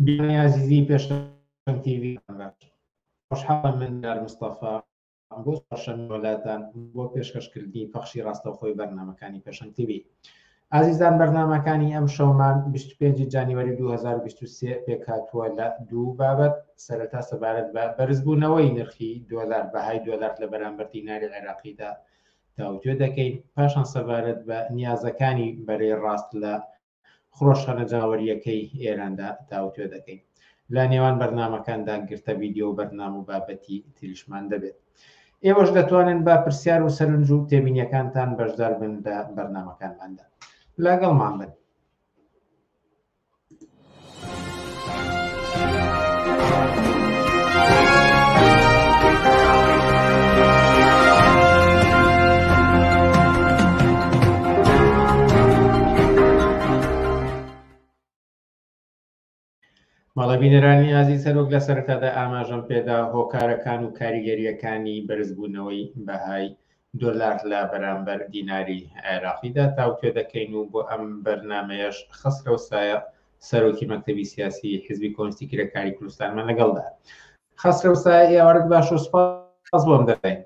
بینەرانی ئازیزی پێشەنگ تیڤی باش خۆشحاڵم من دیار مستەفا بۆ چوارشەممە لاتان بۆ پێشکەشکردنی پەخشی ڕاستەوخۆی بەرنامەکانی پێشەنگ تیڤی. ئازیزان بەرنامەکانی ئەم شەومان 25 جانیوەری 2023 پێکهاتووە لە دوو بابەت سەرەتا سەبارەت بە بەرزبوونەوەی نرخی دۆلار بەهای دۆلار لە بەرامبەر دیناری عێراقیدا تاوتوێ دەکەین پاشان سەبارەت بە نیازەکانی بەرەی ڕاست لە خرۆشانە جەماوەرییەکەی ئێراندا تاوتوێ دەکەین. لە نێوان بەرنامەکاندا گرتە ڤیدیۆ و بەرنامە و بابەتی تریشمان دەبێت. ئێوەش دەتوانن بە پرسیار و سەرنج و تێبینیەکانتان بەشدار بن لە بەرنامەکانماندا. لەگەڵمان بن. مەڵە بینەرانی ئازیز هەروەک لە سەرەتادا ئاماژەم پێدا هۆکارەکان و کاریگەریەکانی بەرزبوونەوەی بەهای دۆلار لە بەرامبەر دیناری عێراقیدا تاوتوێ دەکەین و بۆ ئەم بەرنمەیەش خەسرەو سایە سەرۆکی مەکتەبی سیاسی حزبی کۆمۆنیستی کرێکاری کوردستانمان لەگەڵدا خەسرەو سایە ئێوارت باش و سپاس بۆم دەکەین.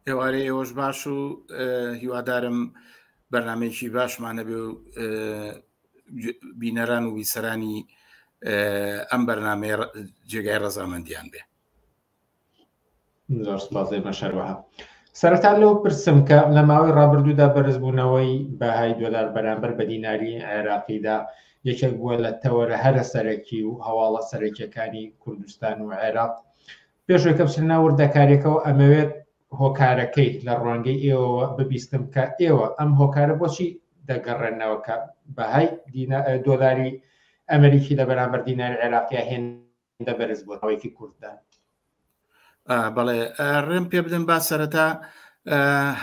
ئێوارەی ئێوەش باش و هیوادارم بەرنمەیەکی باشمان هەبێ و بینەران و بیسەرانی ئەم بەرنمەیە جێگای ڕەزامەندیان بێ. زۆر سپاس ئێمەش هەروەها. سەرەتا لەو پرسم کە لە ماوەی ڕابردوودا بەرزبوونەوەی بەهای دۆلار بەرامبەر بە دیناری عێراقیدا یەکێک بووە لە تەوەرە هەرە سەرەکی و هەواڵە سەرەکیەکانی کوردستان و عێراق پێشەوەی کە بچنە ناو وردەکاریەکەەوە ئەمەوێت هۆکارەکەی لە ڕوانگەی ئێوەوە ببیستم کە ئێوە ئەم هۆکارە بۆچی دەگەڕێنەوە کە بەهای دۆلاری ئەمریکی لە بەرامبەر دیناری عێراقیا هێن هێندە بەرز بۆ ماوەیەکی کورتدا. بەڵێ ڕێم پێ بدەن با سەرەتا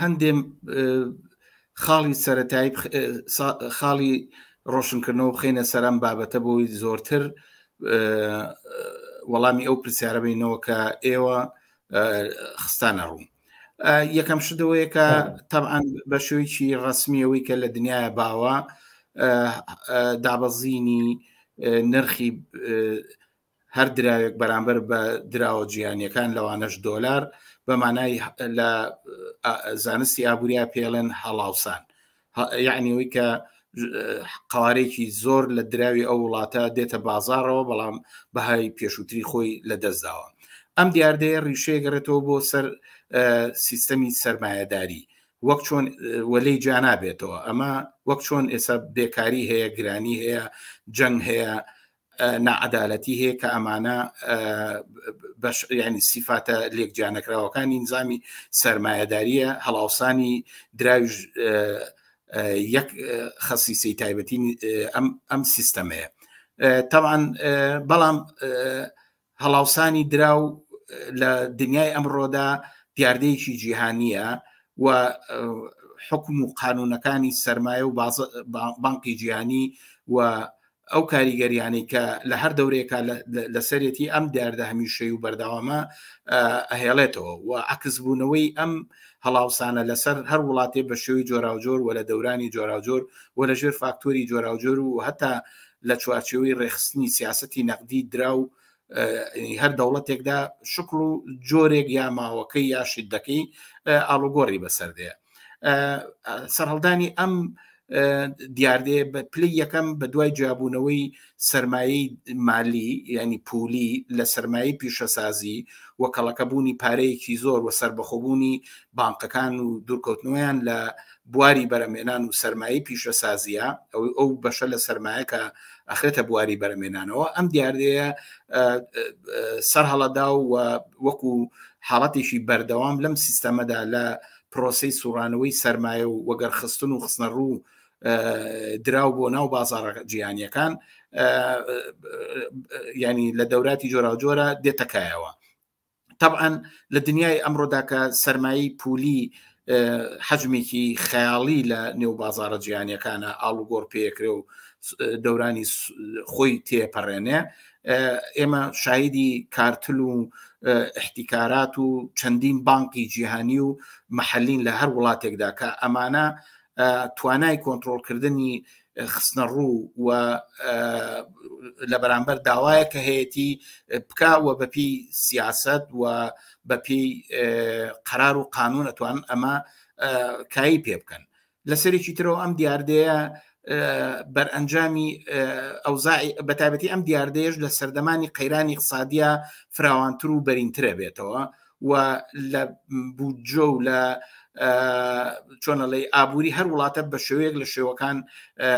هەندێ خاڵی سەتایی خاڵی ڕۆشنکردنەوە بخینە سەرم بابەتە بۆی زۆرتر وەڵامی ئەو پرسیارە بینەوە کە ئێوە خستانە ڕوو یەکەم شتەوەیە کە تەعاان بە شێوەیەکی ڕسمیەوەی کە لە دنیاە باوە دابەزینی نرخی هەر دراوێک بەرامبەر بە دراوە جیهانیەکان لەوانەش دۆلار بە مانای لە زانستی ئابووریا پێڵێن هەڵاوسان یعنی ئەوەی کە قوارێکی زۆر لە دراوی ئەو وڵاتە دێتە بازارەوە بەڵام بەهای پێشووتری خۆی لە دەستداوە ئەم دیاردەیە ڕیشەیە گەڕێتەوە بۆ سەر سیستەمی سەرمایەداری وەک چۆن وەلێی جیا نابێتەوە ئەمە وەک چۆن ئێستا بێکاری هەیە گرانی هەیە جەنگ هەیە ناعەدالەتی هەیە کە ئەمانە بەش ینی سیفاتە لێک جیانەکراوەکانی نظامی سەرمایەداریە هەڵاوسانی دراویش یەک خەسیسی تایبەتی ئەم ئەم سیستەمەیە تاوان بەڵام هەڵاوسانی دراو لە دنیای ئەمڕۆدا دیاردەیەکی جیهانییە و حکم و قانونەکانی سەرمایە و بانقی جیهانی و ئەو کاریگەریانەی کە لە هەر دەورێکا لەسەرێتی ئەم دیاردە هەمیشەی و بەردەوامە ئەهێڵێتەوە و عکسبوونەوەی ئەم هەڵاوسانە لەسەر هەر وڵاتێ بە شێوی جۆراوجۆر و لە دەورانی جۆراوجۆر و لە ژێر فاکتۆری جۆراوجۆر و هەتا لە چوارچێوەی ڕێکخستنی سیاسەتی نەقدی دراو هەر دەوڵەتێکدا شکڵ و جۆرێک یا ماوەکەی یا شدەکەی ئاڵوگۆڕی بەسەر دێ سەرهەڵدانی ئەم دیاردەیە بە پلی یەکەم بە دوای جیابوونەوەی سرمایەی مالی ینی پولی لە سرمایەی پیشەسازی و کەڵەکەبوونی پارەیەکی زۆر و سربەخۆبوونی بانقەکان و دوورکەوتنەوەیان لە بواری بەرەمێنان و سەرمایەی پیشەسازیە ئەو ئەو بەشە لە سەرمایە کە ئەخرێتە بواری بەرەمێنانەوە ئەم دیاردەیە سەرهەڵەدا و وەکو حاڵەتێکی بەردەوام لەم سیستەمەدا لە پرۆسەی سوڕانەوەی سەرمایە و وەگەرخستن و خستنە ڕوو دراو بۆ ناو بازاڕە جیهانیەکان ینی لە دەوراتی جۆراوجۆرە دێتەکایەوە تەبعەن لە دنیای ئەمڕۆدا کە سەرمایەی پولی حەجمێکی خەیاڵی لە نێو بازارە جیهانیەکانە ئاڵوگۆڕ پێکرێ و دەورانی خۆی تێپەڕێنێ ئێمە شاهیدی کارتل و احتیکارات و چەندین بانقی جیهانی و محلین لە هەر وڵاتێکدا کە ئەمانە. توانای کۆنتترۆلکردنی خستنەڕوو و لە بەرامبەر داوایە کە هەیەی بکە و بەپی سیاست و بەپی قەرار و قانون ئەتوان ئەمە کایی پێ بکەن لەسەرێکی ترەوە ئەم دیاردەیە بەرئەنجامی ئەوزاعی بەتایبەتی ئەم دیاردەیەش لە سەردەمانی قەیرانی اقتصادیە فراوانتر و بەرینترە بێتەوە و لە بودجە و لە چۆنەڵی ئابووری هەر وڵاتە بە شێوەیەک لە شێوەکان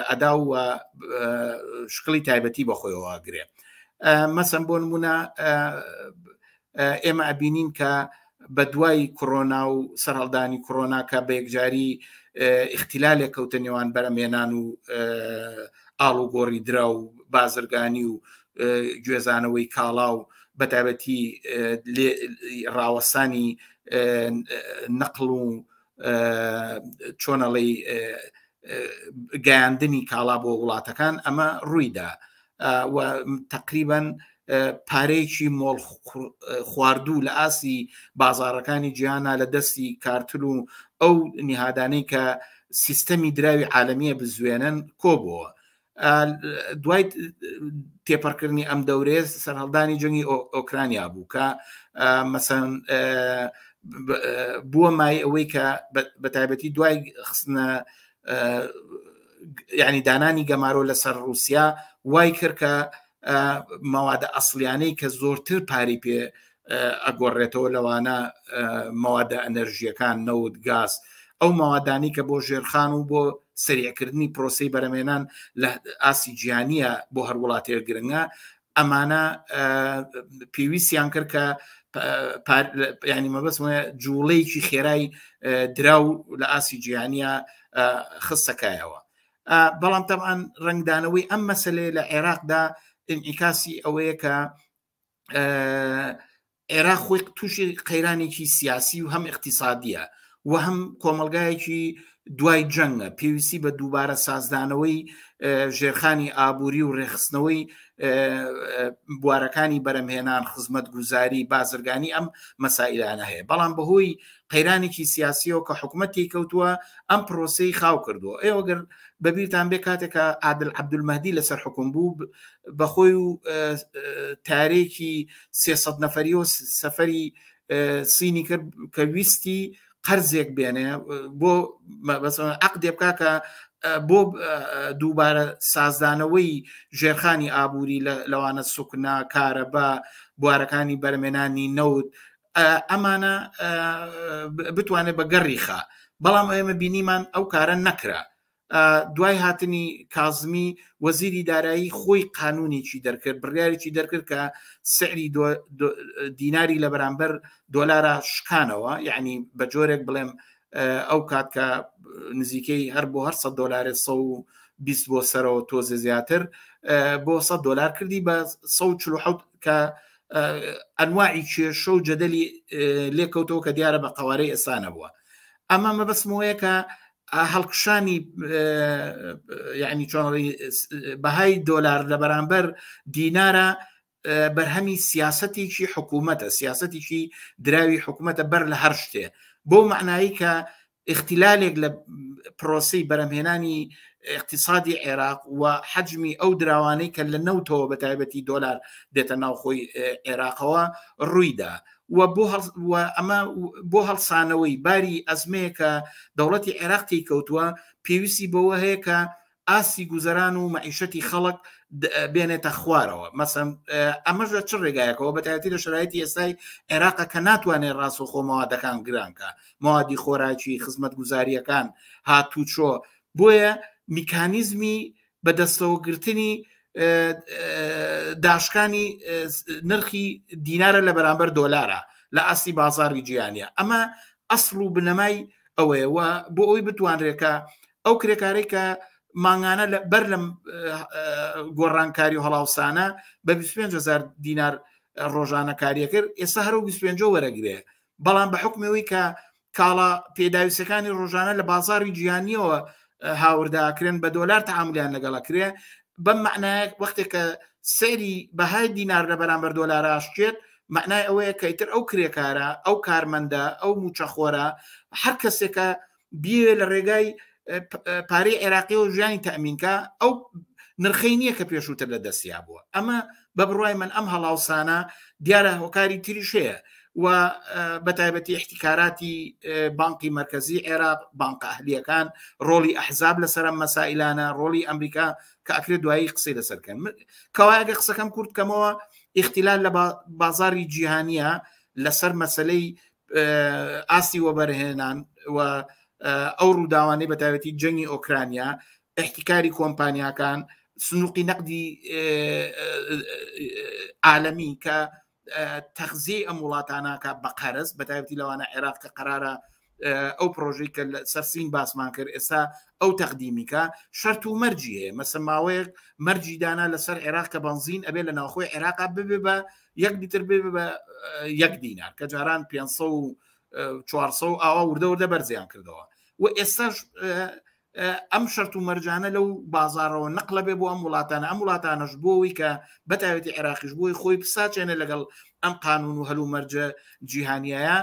ئەدا و شکڵی تایبەتی بەخۆیەوە گرێ مەسەن بۆ نمونە ئێمە ئەبینین کە بە دوای کۆرۆنا و سەرهەڵدانی کۆرۆنا کە بە یەکجاری ئیختیلالێک کەوتە نێوان بەرەمێنان و ئاڵوگۆڕی درا و بازرگانی و گوێزانەوەی کاڵا و بەتایبەتی ڕاوەستانی نەقل و چۆنەڵی گەیاندنی کاڵا بۆ وڵاتەکان ئەمە ڕوویدا و تقریبان پارەیەکی مۆڵ خواردوو لە ئاسی بازارەکانی جیهانە لە دەستی کارتل و ئەو نیهادانەی کە سیستەمی دراوی عالمیە بزوێنن کۆبووە دوای تێپەڕکردنی ئەم دەورێ سەرهەڵدانی جەنگی ئۆکرانیا بوو کە مەسەن بووە مای ئەوەی کە بە تایبەتی دوای خستنە ینی دانانی گەمارۆ لەسەر رووسیا وای کرد کە مەوادە ئەسڵیانەی کە زۆرتر پارەی پێ ئەگۆڕێتەوە لەوانە مەوادە ئەنەرژیەکان نەوت گاز ئەو مەوادانی کە بۆ ژێرخان و بۆ سریعکردنی پرۆسی بەرەمێنان لە ئاسی جیهانیە بۆ هەر وڵاتێک گرنگە ئەمانە پێویستیان کرد کە ینی مەبەست جوڵەیەکی خێرای دراو لە ئاسی جیهانیە خستەکایەوە بەڵام تەبعەن ڕەنگدانەوەی ئەم مەسلەیە لە عێراقدا ئینعیکاسی ئەوەیە کە عێراق خۆی تووشی قەیرانێکی سیاسی و هەم اقتصادیە و هەم کۆمەلگایەکی دوای جەنگە پێویستی بە دووبارە سازدانەوەی ژێرخانی ئابووری و ڕێخستنەوەی بوارەکانی بەرەمهێنان خزمەت گوزاری بازرگانی ئەم مەسائلانە هەیە بەڵام بەهۆی قەیرانێکی سیاسیەوە کە حکومەت تێیکەوتووە ئەم پرۆسەی خاو کردووە. ئێوە گەر بەبیرتان بێ کاتێک کە عادل عەبدولمەهدی لەسەر حکوم بوو بەخۆی و تارێکی 300 نەفەریەوە سەفەری سینی کرد کە ویستی قەرزێک بێنێ بۆ عقدێ بکا کە بۆ دووبارە سازدانەوەی ژێرخانی ئابووری لەوانە سوکنا کارەبا بوارەکانی بەرمێنانی نەوت ئەمانە بتوانێت بە گەڕی خا بەڵام ئێمە بینیمان ئەو کارە نەکرا دوای هاتنی کازمی وەزیری دارایی خۆی قانونێکی دەرکرد بڕیارێکی دەرکرد کە سعری دیناری لە بەرامبەر دۆلارە شکانەوە یعنی بە جۆرێک بڵێم ئەو کات کە نزیکەی هەر بۆ هەر 100 دلارێ 120 بۆ سەرەوە تۆزێ زیاتر بۆ 100 دلار کردی بە 147 کە ئەنواعی کێشە و جەدەلی لێکەوتەوە کە دیارە بە قوارەی ئێستا نەبووە ئەمە مەبەستمەوەیە کە هەڵکشانی یعنی چۆن بەهای دۆلار لە بەرامبەر دینارە بەرهەمی سیاستێکی حکوومەتە سیاستێکی دراوی حکوومەتە بەر لە هەر شتێ بۆ معنایی کە ئیختیلالێک لە پرۆسەی بەرەمهێنانی اقتصادی عێراق و حەجمی ئەو دراوانەی کە لە نەوتەوە بە تایبەتی دۆلار دێتە ناوخۆی عێراقەوە ڕوویدا و بۆ ئەمە بۆ هەڵسانەوەی باری ئەزمەیە کە دەوڵەتی عێراق تێیکەوتووە پێویستی بەوە هەیە کە ئاستی گوزەران و مەعیشەتی خەڵک بێنێتە خوارەوە مەسەن ئەمەش لە چ ڕێگایەکەوە بەتایەتی لە شرایەتی ئێستای عێراقە کە ناتوانێت ڕاستەوخۆ مەوادەکان گرانکە مەوادی خۆراکی خزمەتگوزاریەکان هاتوچۆ بۆیە میکانیزمی بەدەستەوەگرتنی داشکانی نرخی دینارە لە بەرامبەر دۆلارە لە ئاستی بازاری جیهانیە ئەمە ئەسڵ و بنەمای ئەوەیە و بۆ ئەوی بتوانرێت کە ئەو کرێکارەی کە مانگانە بەر لەم گۆڕانکاری و هەڵاوسانە بە 25هزار دینار ڕۆژانە کاریە کرد ئێستا هەرو 25 وەرەگرێ بەڵام بە حکمەوەی کە کاڵا پێداویستەکانی ڕۆژانە لە بازاری جیهانیەوە هاورداکرێن بە دۆلار تعاملیان لەگەڵەکرێ بەم معنایە وەختێک کە سەیری بەهای دینار لە بەرامبەر دۆلار ئاشکێت معنای ئەوەیە کە ئیتر ئەو کرێکارە ئەو کارمەندە ئەو موچەخۆرە هەر کەسێکە بیەوێ لە ڕێگای پارەی عێراقی و ژیانی تەمینکە ئەو نرخەی نییە کە پێشووتر لە دەستیا بووە. ئەمە بە بڕای من ئەم هەڵاوسانە دیارە هۆکاری تریش هەیە و بە تایبەتی احتیکاراتی بانقی مرکزی عێراق، بانقە ئەهلیەکان، ڕۆڵی ئەحزاب لەسەر ئەم مەسائلانە، ڕۆڵی ئەمریکا کە ئەکرێت دوایی قسەی لەسەر کەن. کەوایە ئەگەر قسەکەم کورت کەمەوە، ئیختیلال لە بازاری جیهانیە لەسەر مەسلەی ئاستی وەبەرهێنان و ئەو ڕووداوانەی بە تایبەتی جەنگی ئۆکرانیا، احتیکاری کۆمپانیاکان، سنووقی نەقدی عالەمی کە تەغزیەی ئەم وڵاتاناکە بە قەرز، بە تایبەتی لەوانە عێراق کە قەرارە ئەو پرۆژەی کە سەر سین باسمان کرد ئێستا ئەو تەقدیمیکە شەرت و مەرجی هەیە. مەسە ماوەیەک مەرجی دانا لەسەر عێراق کە بەنزین ئەبێ لە ناوخۆی عێراقا ببێ بە یەک لیتر بێ بە یەک دینار کە جاران 500 و 400 ئاوا وردە وردە بەرزیان کردەوە و ئێستاش ئەم شەرت و مەرجانە لەو بازارەوە نەقلە بێ بۆ ئەم وڵاتانە، ئەم وڵاتانەش بۆەوەی کە بەتاوێتی عێراقیش بۆی خۆی بساچێنە لەگەڵ ئەم قانون و هەلومەرجە جیهانیایە،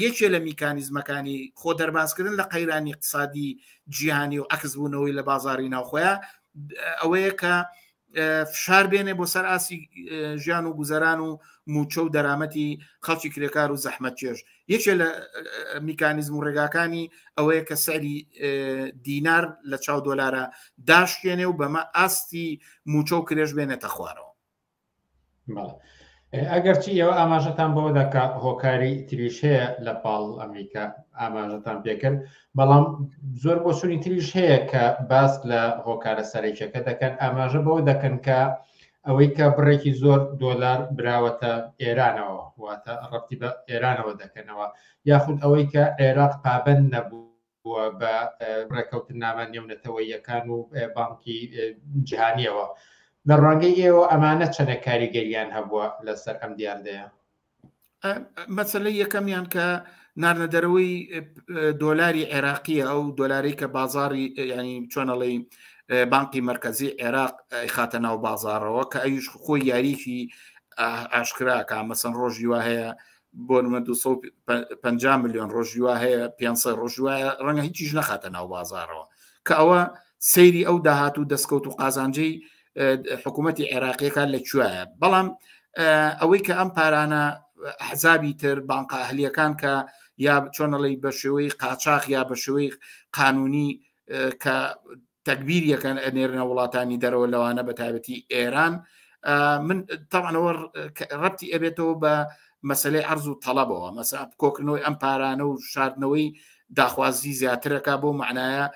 یەکێ لە میکانیزمەکانی خۆ دەربازکردن لە قەیرانی اقتصادی جیهانی و عکس بوونەوەی لە بازاری ناوخۆیە ئەوەیە کە فشار بێنێ بۆ سەر ئاسی ژیان و گوزەران و موچە و دەرامەتی خەڵکی کرێکار و زەحمەت چێژ. یەکێ لە میکانیزم و ڕێگاکانی ئەوەیە کە سعری دینار لە چاو دۆلارە داشکێنێ و بەمە ئاستی موچە و کرێش بێنێتە خوارەوە. ئەگەرچی ئێوە ئاماژەتان بەوە دا کە هۆکاری تریش هەیە لە پاڵ ئەمریکا ئاماژەتان پێکرد، بەڵام زۆر بۆچوونی تریش هەیە کە باس لە هۆکارە سەرەکیەکە دەکەن، ئاماژە بەوە دەکەن کە ئەوەی کە بڕێکی زۆر دۆلار براوەتە ئێرانەوە، واتە ڕەبتی بە ئێرانەوە دەکەنەوە، یاخود ئەوەی کە عێراق پابەند نەبوو بووە بە ڕێکەوتنامە نێونەتەوەییەکان و بانکی جیهانیەوە. لە ڕوانگەی ئێوە ئەمانە چەندە کاریگەریان هەبووە لەسەر ئەم دیاردەیە؟ مەسەلەی یەکەمیان کە نارنە دەرەوەی دۆلاری عێراقیە، ئەو دۆلاری کە بازاری ینی چۆنەڵی بانقی مرکزی عێراق خاتە ناو بازارەوە کە ئەویش خۆی یاریکی ئاشکراکە. مەسەن ڕۆژی وا هەیە بۆ نمە 250 میلیۆن، ڕۆژی وا هەیە 500، ڕۆژی وایە ڕەنگە هیچیش نەخاتە ناو بازارەوە، کە ئەوە سەیری ئەو داهات و دەستکەوت و قازانجەی حکوومەتی عێراقیەکان لە کوایە. بەڵام ئەوەی کە ئەم پارانە حزابی تر بانقا ئەهلیەکان کە یا چۆنەڵی بە شێوەی قاچاخ یا بە شێوەی قانونی کە تەگبیر یەکەن ئەنێرنە وڵاتانی دەرەوە لەوانە بە تایبەتی ئێران، من تاوانەوە ڕەتی ئەبێتەوە بە مەسلەی عرض و تەڵەبەوە، مەسا کۆکردنەوەی ئەم پارانە و شاردنەوەی داخوازی زیاترەکە بۆ معنایە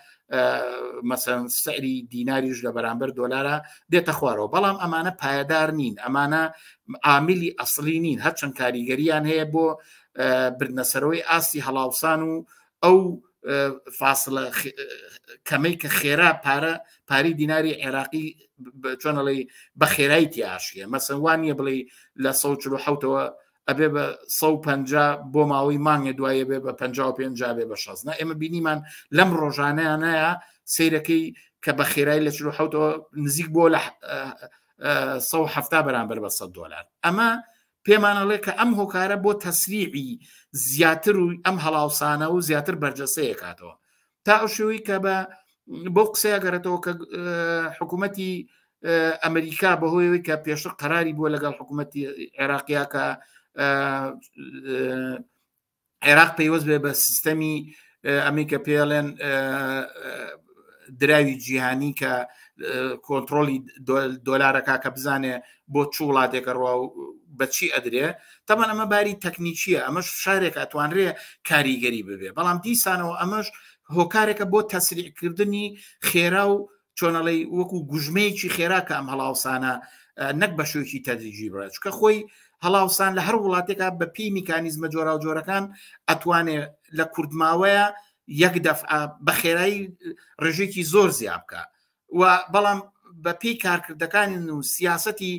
مەسەن سعری دیناریش لە بەرامبەر دۆلارە دێتە خوارەوە. بەڵام ئەمانە پایەدار نین، ئەمانە عاملی ئەسلی نین، هەرچەند کاریگەریان هەیە بۆ بردنەسەرەوەی ئاستی هەڵاوسان و ئەو فاصلە کەمەی کە خێرا پارە پاری دیناری عێراقی چۆنەڵی بە خێرایی تیاشیە. مەسەن وان نییە بڵێ لە 1940ەوە ئەبێ بە 150 بۆ ماوەی مانگێ دوایە بێ بە 55 بێ بە 60. نا، ئێمە بینیمان لەم ڕۆژانەیانەیە سیرەکەی کە بە خێرایی لە 47ەوە نزیک بۆ لە 170 بەرامبەر بە 100 دلار. ئەمە پێمانەڵێ کە ئەم هۆکارە بۆ تەسریعی زیاتر و ئەم هەڵاوسانە و زیاتر بەرجەسەیە کاتەوە تا ئەو شێوەی کە بە بۆ قسەیە گەڕێتەوە کە حکوومەتی ئەمریکا بەهۆیەوەی کە پێشتر قەراری بووە لەگەڵ حکوومەتی عێراقیا کە عێراق پەیوەست بێ بە سیستەمی ئەمەی کە پێڵێن دراوی جیهانی کە کۆنتترۆلی دۆلارەکە کە بزانێ بۆ چ وڵاتێکە ڕوا و بەچی ئەدرێ. تەمان ئەمە باری تەکنیکیە، ئەمەش شارێک ئەتوانرێ کاریگەری ببێ، بەڵام دیسانەوە ئەمەش هۆکارێکە بۆ تەسریعکردنی خێرا و چۆنەڵی وەکو گوژمەیەکی خێرا کە ئەم هەڵاوسانە نەک بە شوێکی تەدریجی بڕێت، چکە خۆی هەڵاوسان لە هەر وڵاتێکا بە پێی میکانیزمە جۆراوجۆرەکان ئەتوانێ لە کوردماوەیە یەک دەفعە بە خێرایی ڕێژێکی زۆر زیاد بکە و بەڵام بە پێی کارکردەکانی و سیاستی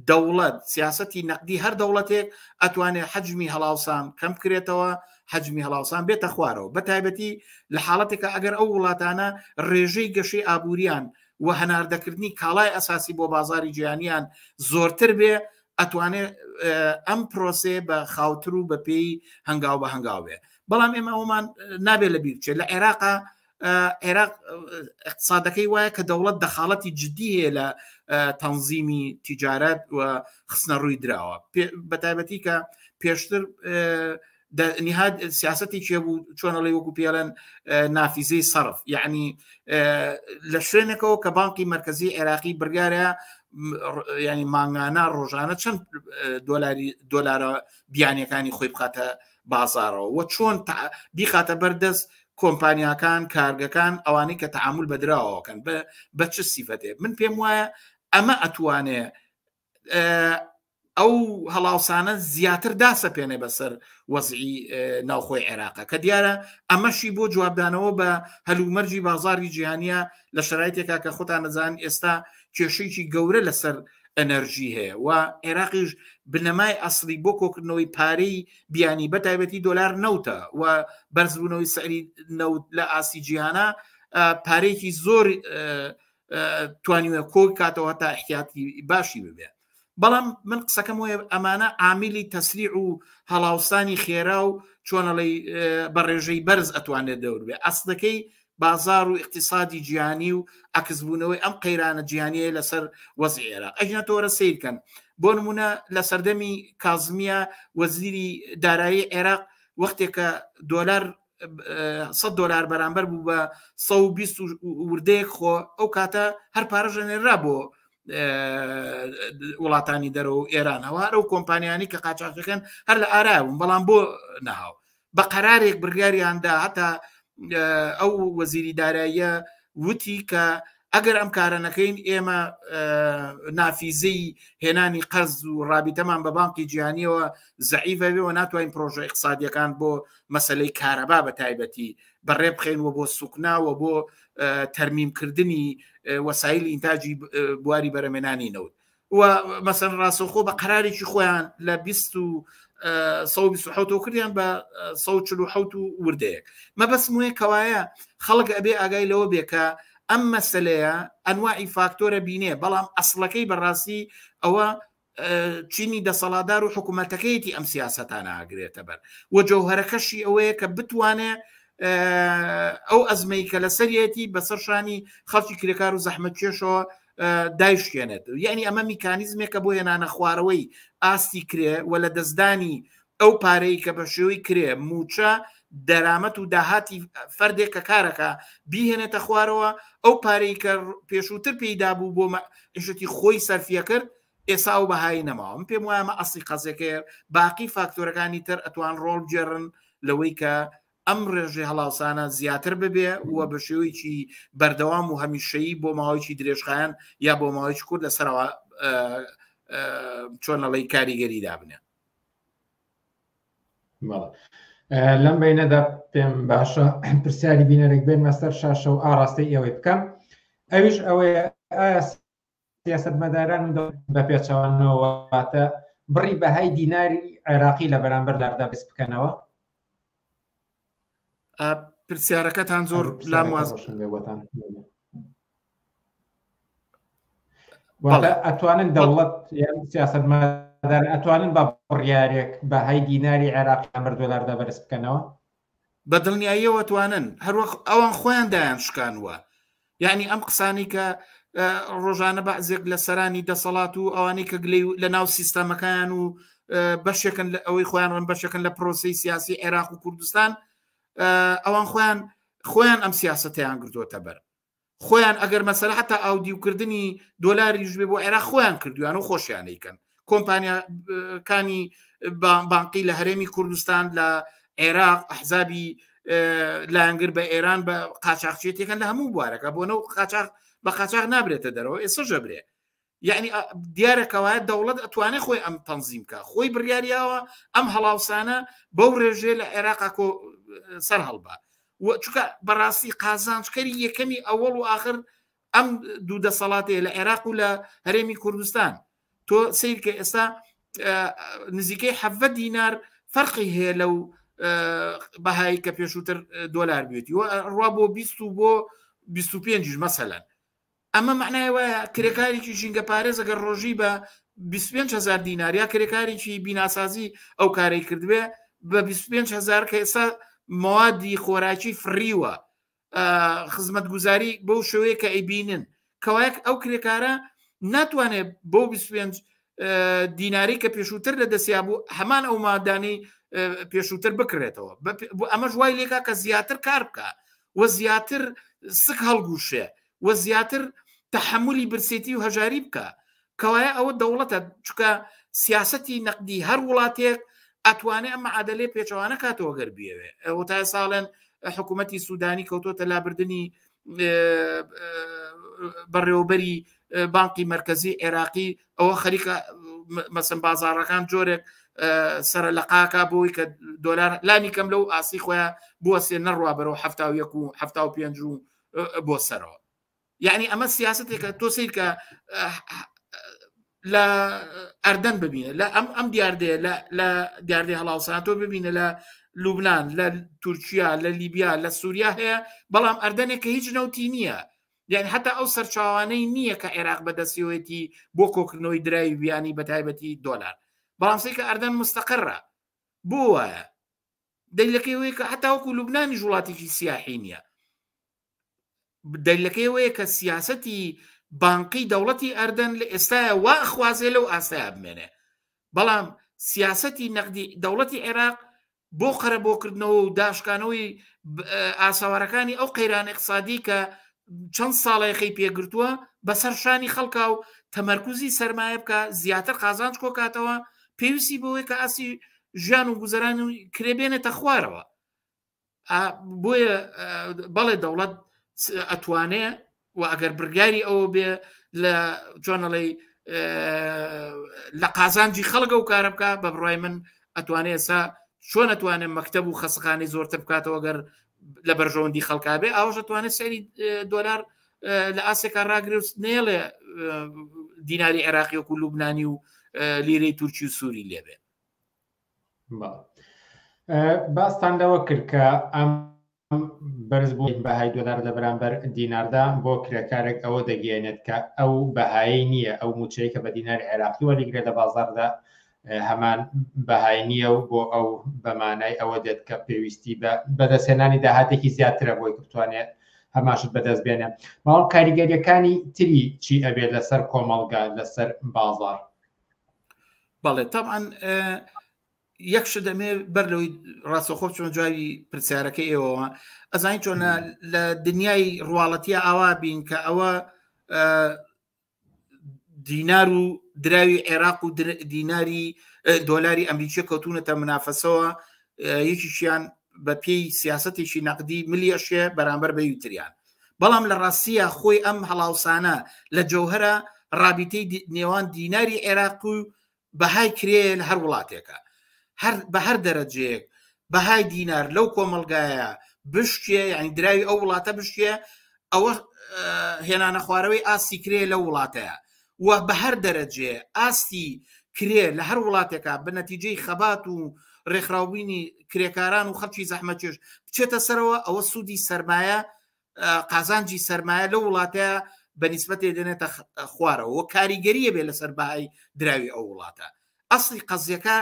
دەوڵەت، سیاستی نەقدی هەر دەوڵەتێک ئەتوانێت حەجمی هەڵاوسان کەم بکرێتەوە، حەجمی هەڵاوسان بێتە خوارەوە، بە تایبەتی لە حاڵەتێکە ئەگەر ئەو وڵاتانە ڕێژەی گەشەی ئابووریان و هەناردەکردنی کاڵای ئەساسی بۆ بازاری جیهانیان زۆرتر بێ، ئەتوانێت ئەم پرۆسەیە بە خاوتر و بە پێی هەنگاو بە هەنگاو بێ. بەڵام ئێمە ئەومان نابێت لە بیر بچێت لە عێراقا. عێراق اقتصادەکەی وایە کە دەوڵەت دەخاڵەتی جددی هەیە لە تەنزیمی تیجارەت و خستنە ڕووی دراوە بە تایبەتی کە پێشتر نهاد سیاستی بوو چۆنەڵی وەکو پێڵێن نافیزەی سەرف یعنی لە شوێنێکەوە کە بانکی مرکزی عێراقی بڕیارە ینی مانگانە ڕۆژانە چەند دۆلاری دۆلارە بیانەکانی خۆی بخاتە بازارەوە و چۆن بیخاتە بەردەست کۆمپانیاکان کارگەکان ئەوانەی کە تعامل بەدراوەکەن بە چ سیفەتێ من پێم وایە ئەمە ئەتوانێ ئەو هەڵاوسانە زیاتر داسەپێنێ بەسەر وەزعی ناوخۆی عێراقە کە دیارە ئەمەشی بۆ جوابدانەوە بە هەلومەرجی بازاری جیهانیە لە شرایتێکا کە خۆتان نەزان ئێستا کێشەیەکی گەورە لەسەر ئەنەرژی هەیە و عێراقیش بنەمای ئەسڵی بۆ کۆکردنەوەی پارەی بیانی بە تایبەتی دۆلار نەوتە و بەرزبوونەوەی سعری نەوت لە ئاستی جیهانە پارێکی زۆر توانیوە کۆ کاتەوە تا احتیاطی باشی ببێ بەڵام من قسەکەم وایە ئەمانە عامیلی تەسریع و هەڵاوسانی خێرا و چۆنەڵی بە ڕێژەی بەرز ئەتوانێت دەور بێ ئەسڵەکەی بازار و اقتصادی جیهانی و عکسبوونەوەی ئەم قەیرانە جیهانیە لەسەر وەزعی عێراق ئەگینا تۆرە سیرکەن بۆ نمونە لە سەردەمی کازمیە وەزیری دارایی عێراق وەختێکە دۆلار 100 دلار بەرامبەر بوو بە 120 وردەیەک خۆ ئەو کاتە هەر پارە ژەنێرا بۆ وڵاتانی دەرەوە و ئێرانەوە هەر ئەو کۆمپانیانی کە قاچاقەکەن هەر لە ئارا بوون بەڵام بۆ نەهاو بە قەرارێک بڕیاریاندا هەتا ئەو وەزیری داراییە وتی کە ئەگەر ئەم کارە نەکەین ئێمە نافیزەی هێنانی قەرز و ڕابیتەمان بە بانقی جیهانیەوە زەعیفە بێ و ناتوانین پرۆژە اقتصادیەکان بۆ مەسلەی کارەبا بە تایبەتی بەڕێ بخەین و بۆ سوکنا و بۆ تەرمیمکردنی وەسایل ئینتاجی بواری بەرەمێنانی نەوت و مەسەن ڕاستەوخۆ بە قەرارێکی خۆیان لە 1970 کردیان بە 1940 و وردەیەک مەبەستم وەیە کەوایە خەڵک ئەبێ ئاگای لەوە بێ کە ئەم مەسلەیە ئەنواعی فاکتۆرە بینێ بەڵام ئەسڵەکەی بەڕاستی ئەوە چینی دەسەڵاتدار و حکوومەتەکەیەتی ئەم سیاستانە ئاگرێتە بەر و جەوهرەکەشی ئەوەیە کە بتوانێ ئەو ئەزمەی کە لەسەرەتی بەسەر شانی خەڵکی کرێکار و زەحمەتکێشەوە دایشکێنێت یعنی ئەمە میکانیزمێکە بۆ هێنانە خوارەوەی ئاستی کرێ و لە دەستدانی ئەو پارەی کە بە شێوەی کرێ موچە دەرامەت و داهاتی فەردێک کە کارەکە بیهێنێتە خوارەوە ئەو پارەی کە پێشووتر پێیدا بوو بۆ عیشەتی خۆی سەرفیە کرد ئێسا ئەو بەهایی نەماوە من پێم وایە ئەمە ئەسڵی قەزیەکەیە باقی فاکتۆرەکانی تر ئەتوان ڕۆڵ بگێڕن لەوەی کە ئەم ڕێژەی هەڵاوسانە زیاتر ببێ و بە شێوەیەکی بەردەوام و هەمیشەیی بۆ ماوەیەکی درێژخایەن یا بۆ ماوەیەکی کورت لەسەرەوە چۆن ئەڵێی کاریگەری دابنێ. لەم بینەدا پێم باشە پرسیاری بینەرێک بێنمە سەر شاشە و ئاراستەی ئێوەی بکەم ئەویش ئەوەیە ئایا سیاسەتمەداران و بە پێچەوانەوە واتە بڕی بەهای دیناری عێراقی لە بەرامبەر داردا بەرز بکەنەوە؟ پرسیارەکەتان زۆر لام واز ئەتوانن دەوڵەت یان سیاسەتمەداران ئەتوانن بە بڕیارێک بەهای دیناری عێراقی بەرامبەر دۆلاردا بەرز بکەنەوە؟ بە دڵنیاییەوە توانن هەروەک ئەوان خۆیان دایان شکانوە یعنی ئەم قسانی کە ڕۆژانە بەعزێک لە سەرانی دەسەڵات و ئەوانەی کە گلی لە ناو سیستەمەکان و بەشێکن لە ئەوەی خۆیان ڕن بەشێکن لە پرۆسی سیاسی عێراق و کوردستان ئەوان خۆیان خۆیان ئەم سیاستیان گرتووەتە بەر خۆیان ئەگەر مەسەلە حتا ئاودیوکردنی دۆلاریش بێ بۆ عێراق خۆیان کردویان و خۆشیان ئەیکەن کۆمپانیاکانی بانقی لە هەرێمی کوردستان لە عێراق ئەحزابی لایەنگر بە ئێران بە قاچاقچێتەکەن لە هەموو بوارەکە بۆ نەو قاچاق بە قاچاق نابرێتە دەرەوە ئێستا ژەبرێ یعنی دیارە کەوایە دەوڵەت ئەتوانێت خۆی ئەم تەنزیم کە خۆی بڕیاریاوە ئەم هەڵاوسانە بەو ڕێژێ لە عێراقا کۆ سەر هەڵبا چکە بەڕاستی قازانجکەری یەکەمی ئەوەڵ و آخر ئەم دوو دەسەڵاتەیە لە عێراق و لە هەرێمی کوردستان تۆ سیر کە ئێستا نزیکەی حەڤە دینار فەرقی هەیە لەو بەهایی کە پێشووتر دۆلار بێتی و ڕوا بۆ 20 و بۆ 25 مەسەلەن ئەمە معنای وایە کرێکارێکی ژینگە پارێز ئەگەر ڕۆژی بە 25 هزار دینار یا کرێکارێکی بیناسازی ئەو کارەی کردبێ بە 25 هزار کە ئێستا موادی خۆراکی فڕیوە. خزمەتگوزاری بەو شێوەیە کە ئەیبینن کەوایەک ئەو کرێکارە ناتوانێت بۆ 25 دیناری کە پێشووتر لە دەستیا بوو هەمان ئەو مادانی پێشووتر بکرێتەوە ئەمەش وای لێکا کە زیاتر کار بکە و زیاتر سک هەڵگوشێ و زیاتر تەحملی برسێتی و هەژاری بکە کەوایە ئەوە دەوڵەتە چکە سیاستی نەقدی هەر وڵاتێک ئەتوانێ ئەم عادلێ پێچەوانە کاتەوە گەر بێوێ ئەوە تا ساڵێن حکوومەتی سوودانی کەوتۆتە لابردنی بەڕێوەبەری بانقی مرکزی عێراقی ئەوە خەریکە مەسم بازارەکان جۆرێک سرە لە قاکا بۆی کە دۆلار لانی کەم لەو ئاسی خۆیان بوەسێ نەڕوا بەرەو ه و ه پێنج و بۆ سەرەوە یعنی ئەمە سیاستێکە تۆ سیرکە لە ئەردەن ببینە لە ئەم ئەم دیاردەیە لە دیاردەی هەڵاوسان تۆ ببینە لە لوبناان لە تورکیا لە لیبیا لە سووریا هەیە بەڵام ئەردەنێک کە هیچ نەوتی نییە یعنی حتا ئەو سەرچاوانەی نییە کە عێراق بەدەستیەوەیتی بۆ کۆکردنەوەی دراوی بیانی بە تایبەتی دۆلار بەڵام سەیکە ئەردەن مستەقڕە بۆ وایە دەلیلەکەی ئەوەیە کە هەتا وەکو لوبنانیش وڵاتێکی سیاحی نییە دەلیلەکەی ئەوەیە کە سیاسەتی بانقی دەوڵەتی ئەردەن لە ئێستاە وا ئەخوازێ لەو ئاستەیە بمێنێ بەڵام سیاسەتی نەقدی دەوڵەتی عێراق بۆ قەرەبۆکردنەوە و داشکانەوەی ئاسەوارەکانی ئەو قەیران اقتصادی کە چەند ساڵێخی پێگرتووە بەسەر شانی خەڵکا و تەمەرکزی سەرمایە بکە زیاتر قازانج کۆکاتەوە پێویستی بەوەی کە ئاسی ژیان و گوزەران و کرێ بێنێتە خوارەوە بۆیە بەڵێ دەوڵەت ئەتوانێ و ئەگەر بڕیاری ئەوە بێ لە چۆنەڵی لە قازانجی خەڵک ئەو کارە بکە بە بڕای من ئەتوانێ ئێسا چۆن ئەتوانێت مەکتب و خەسخانەی زۆرتر بکاتەوە گەر لە بەرژەوەندی خەڵکا بێ ئاوش ئەتوانێت سەری دۆلار لە ئاسێکا ڕاگرێ و نێڵێ دیناری عێراقی وەکو لوبنانی و لیرەی تورکی و سووری لێبێ باستان لەوە کرد کە ئەم بەرزبوونی بەهای دۆلار لە بەرامبەر دیناردا بۆ کرێکارێک ئەوە دەگەیەنێت کە ئەو بەهایەی نییە ئەو موچەی کە بە دیناری عێراقی وەریگرێت لە بازاڕدا هەمان بەهای نییە و بۆ ئەو بەمانای ئەوە دێت کە پێویستی بە بەدەستهێنانی داهاتێکی زیاترە بۆی کە بتوانێت هەماشت بەدەست بێنێ بەڵام کاریگەریەکانی تری چی ئەبێت لەسەر کۆمەڵگا لەسەر بازار بەڵێ تاوان یەک شت دەمێ بەر لەوەی ڕاستەخۆ چۆن جوابی پرسیارەکەی ئێوەوە ئەزانین چۆنە لە دنیای ڕواڵەتیە ئاوا بین کە ئەوە دینار و دراوی عێراق و دیناری دۆلاری ئەمریکیە کەوتونەتە منافەسەوە یەکیشیان بە پێی سیاستێکی نەقدی ملی ئەشێ بەرامبەر بە یوتریان بەڵام لە ڕاستیە خۆی ئەم هەڵاوسانە لە جەوهرە ڕابیتەی نێوان دیناری عێراق و بەهای کرێ لە هەر وڵاتێکە هەر بە هەر دەرەجەیەک بەهای دینار لەو کۆمەلگایە بشکێ یعنی دراوی ئەو وڵاتە بشکێ ئەوە هێنانە خوارەوەی ئاستی کرێ لەو وڵاتەیە و بە هەر دەرەجێ ئاستی کرێ لە هەر وڵاتێکا بە نەتیجەی خەبات و ڕێکخراوبوونی کرێکاران و خەڵکی زەحمەتکێش بچێتە سەرەوە ئەوە سوودی سەرمایە قازانجی سەرمایە لەو وڵاتەیە بە نیسبەتێ دێنێتە خوارەوە و کاریگەریە بێ لەسەر بەهای دراوی ئەو وڵاتە ئەسلی قەزیەکە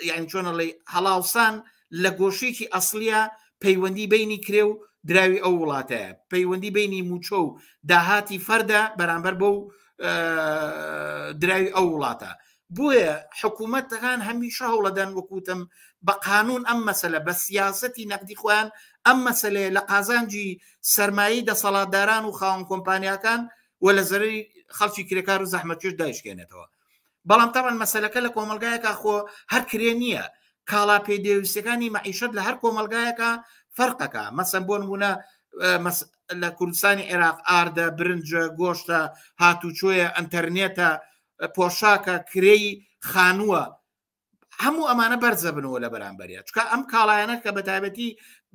یعنی چۆنەڵی هەڵاوسان لە گۆشێکی ئەسلیە پەیوەندی بینی کرێ و دراوی ئەو وڵاتەیە پەیوەندی بینی موچە و داهاتی فەردە بەرامبەر بەو دراوی ئەو وڵاتە بۆیە حکوومەتەکان هەمیشە هەوڵەدەن وەکوتم بە قانون ئەم مەسەلە بە سیاسەتی نەقدی خۆیان ئەم مەسلەیە لە قازانجی سەرمایی دەسەڵاتداران و خاوەن کۆمپانیاکان و لە زەرەری خەڵکی کرێکار و زەحمەتکێش دایشکێنێتەوە بەڵام تاوان مەسلەکە لە کۆمەلگایەکە خۆ هەر کرێ نییە کاڵا پێدەویستەکانی مەعیشەت لە هەر کۆمەلگایەکە فەرقەکە مەسەن بۆ نمونە لە کوردستانی عێراق ئاردە برنجە گۆشتە هاتوچۆیە ئەتەرنێتە پۆشاکە کرێی خانووە هەموو ئەمانە بەرزە بنەوە لە بەرامبەریا چکە ئەم کاڵایەنە کە بەتایبەتی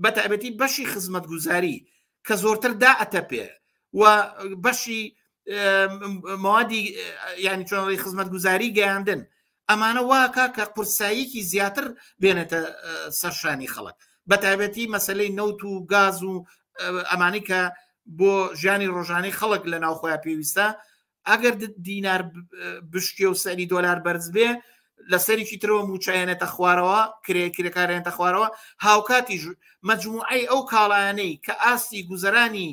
بەتایبەتی بەشی خزمەتگوزاری کە زۆرتر دا ئەتەپێ و بەشی موادی ینی چۆنڵی خزمەتگوزاری گەیاندن ئەمانە واکە کە قورساییکی زیاتر بێنێتە سەرشانی خەڵک بە تایبەتی مەسلەی نەوت و گاز و ئەمانی کە بۆ ژیانی ڕۆژانەی خەڵک لە ناوخۆیان پێویستە ئەگەر دینار بشکێ و سەری دۆلار بەرز بێ لەسەرێکی ترەوە موچەیەنێتە خوارەوە کرێ کرێکارێنتە خوارەوە هاوکاتیش مجموعەی ئەو کاڵایانەی کە ئاستی گوزەرانی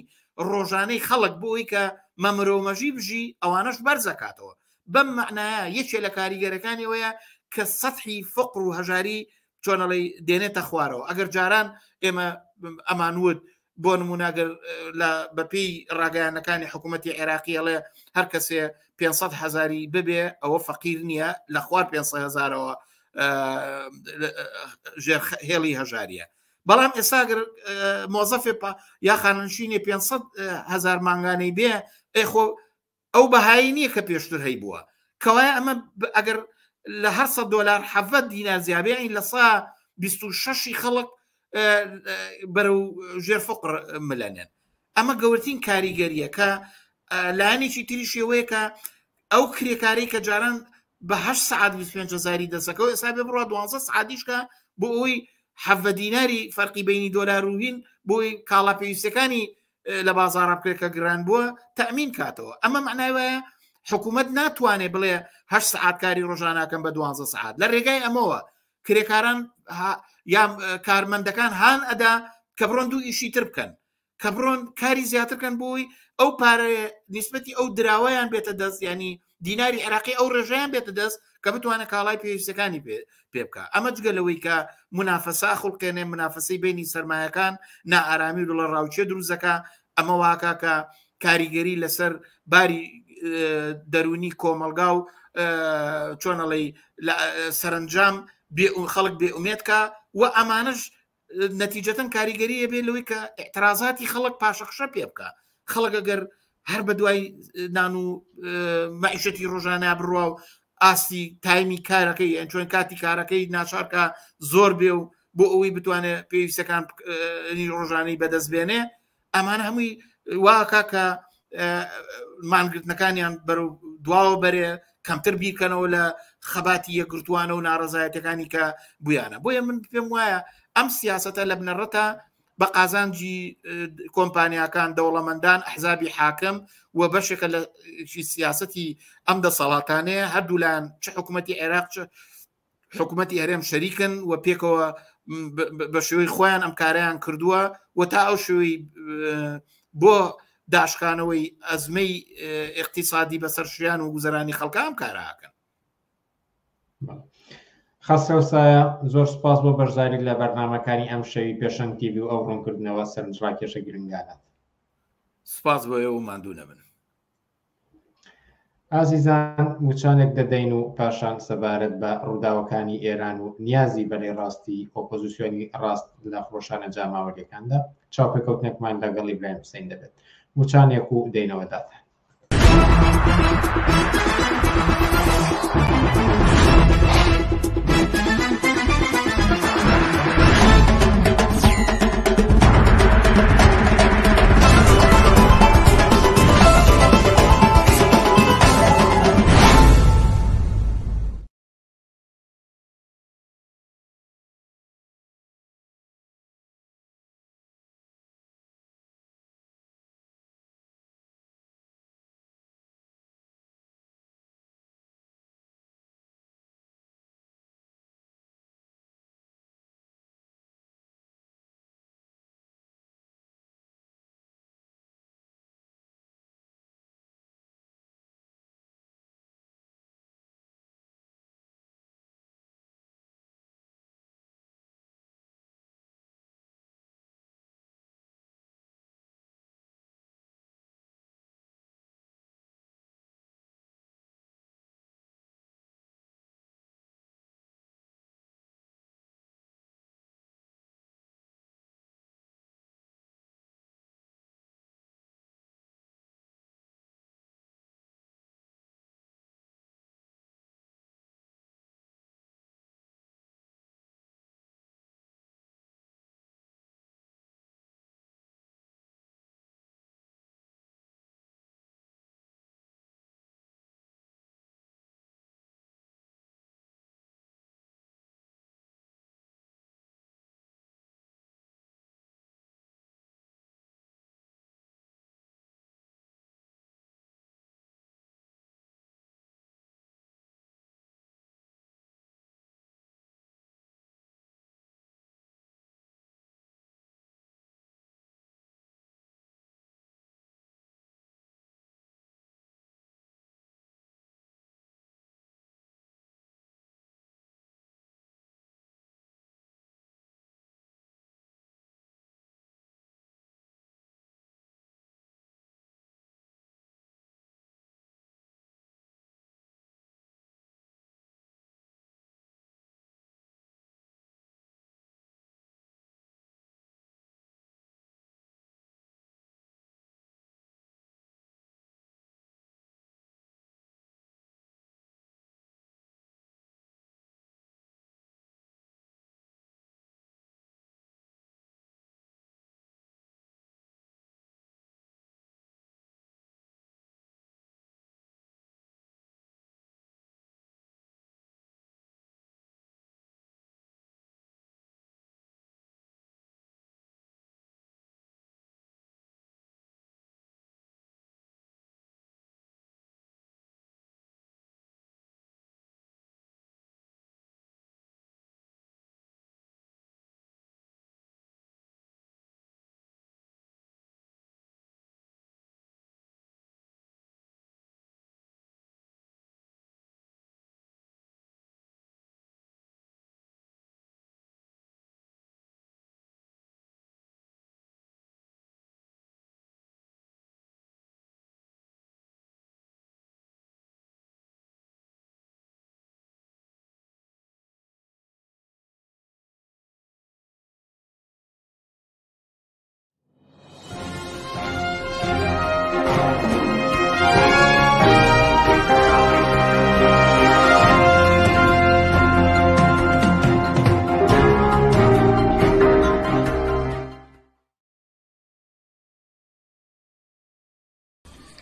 ڕۆژانەی خەڵک بۆی کە مەمرۆمەژی بژی ئەوانەش بەرزەکاتەوە بەم معناە یەکێ لە کاریگەرەکانی ئەوەیە کە سەحی فقر و هەژاری چۆنەڵی دێنێتە خوارەوە ئەگەر جاران ئێمە ئەمانوت بۆ نمونە گەر لە بەپێی ڕاگەیانەکانی حکوومەتتی عێراقی ئەڵێ هەر کەسێ 500 هزاری ببێ ئەوە فەقیر نییە لە خوار 500 هزارەوە ژێر هێڵی هەژاریە بەڵام ئێستا گەر مۆزەفێ یا خانەنشینێ 500 هزار مانگانەی بێ ئەخۆ ئەو بەهایی نییە کە پێشتر هەیبووە کەوایە ئەمە ئەگەر لە هەر 100 دلار حەڤە دینار زیابێ ئەین لە سا 26 خەڵک بەرەو ژێر فقر ملەنێن ئەمە گەورترین کاریگەریە کە لایەنێکی تری شێوەیە کە ئەو کرێکارەی کە جاران بە 8 سعات 25 هزاری دەسەکەەوە ئێستا بێ بڕوا 12 سعاتیشکە بۆ ئەوەی حەڤە دیناری فەرقی بینی دۆلار و هین بۆی کاڵا پێویستەکانی لە بازاڕە بکرێت کە گران بووە تەمین کاتەوە ئەمە معنای وایە حکوومەت ناتوانێت بڵێ هە سعات کاری ڕۆژاناکەم بە دوانزە سعات لە ڕێگای ئەمەوە کرێکاران یا کارمەندەکان هاان ئەدا کە بڕۆن دوو ئیشی تر بکەن کە بڕۆن کاری زیاترکەن بۆی ئەو پارەیە نسبەتی ئەو دراوەیان بێتە دەست ینی دیناری عێراقی ئەو ڕێژەیان بێتە دەست کە بتوانێت کاڵای پێویستەکانی پێ پێ بکە ئەمە جگە لەوەی کە منافەسا خوڵقێنێ منافەسەی بینی سەرمایەکان نائارامی و دڵە ڕاوچێ دروزەکە ئەمە واکە کە کاریگەری لەسەر باری دەرونی کۆمەلگا و چۆنەڵی سەرنجام بێ خەڵک بێ ئومێت کە و ئەمانش نەتیجەتەن کاریگەری ئەبێ لەوەی کە اعترازاتی خەڵک پاشەخشە پێ بکە خەڵک ئەگەر هەر بە دوای نان و مەعیشەتی ڕۆژانە بڕوا و ئاستی تایمی کارەکەی ئەنچۆن کاتی کارەکەی ناچارکە زۆر بێ و بۆ ئەوەی بتوانێت پێویستەکان ڕۆژانەی بەدەست بێنێ ئەمانە هەمووی واکا کە مانگرتنەکانیان بەرەو دواوە بەرێ کەمتر بیرکەنەوە لە خەباتی یەکگرتووانە و ناڕزایەتەکانی کە بویانە بۆیە من پێم وایە ئەم سیاستە لە بنەڕەتە بە قازانجی کۆمپانیاکان دەوڵەمەندان ئەحزابی حاکم و بەشێکە لە سیاستی ئەم دەسەڵاتانەیە هەردوولایەن چ حکوومەتتی عێراق چ حکوومەتی هەرێم شەریکن و پێکەوە بە شێوەی خۆیان ئەم کارەیان کردووە و تا ئەو شێوەی بۆ داشکانەوەی ئەزمەی اقتصادی بەسەر شیان و گوزەرانی خەڵکە ئەم کاراکەن. خەسرەوسایە زۆر سپاس بۆ بەشداری لە بەرنمەکانی ئەم شەوی پێشەنگ تیڤی و ئەو ڕوونکردنەوە سەرنجڕاکێشە گرنگانەت. سپاس بۆ ئێوە ماندوو نەبن. ئازیزان وچانێک دەدەین و پاشان سەبارەت بە ڕووداوەکانی ئێران و نیازی بەرەی ڕاستی ئۆپۆزیسیۆنی ڕاست لە خرۆشانە جاماوەریەکاندا چاوپێکەوتنێکمان لەگەڵ ئیبراهیم حوسەین دەبێت. وچانێک و دێینەوە داتان.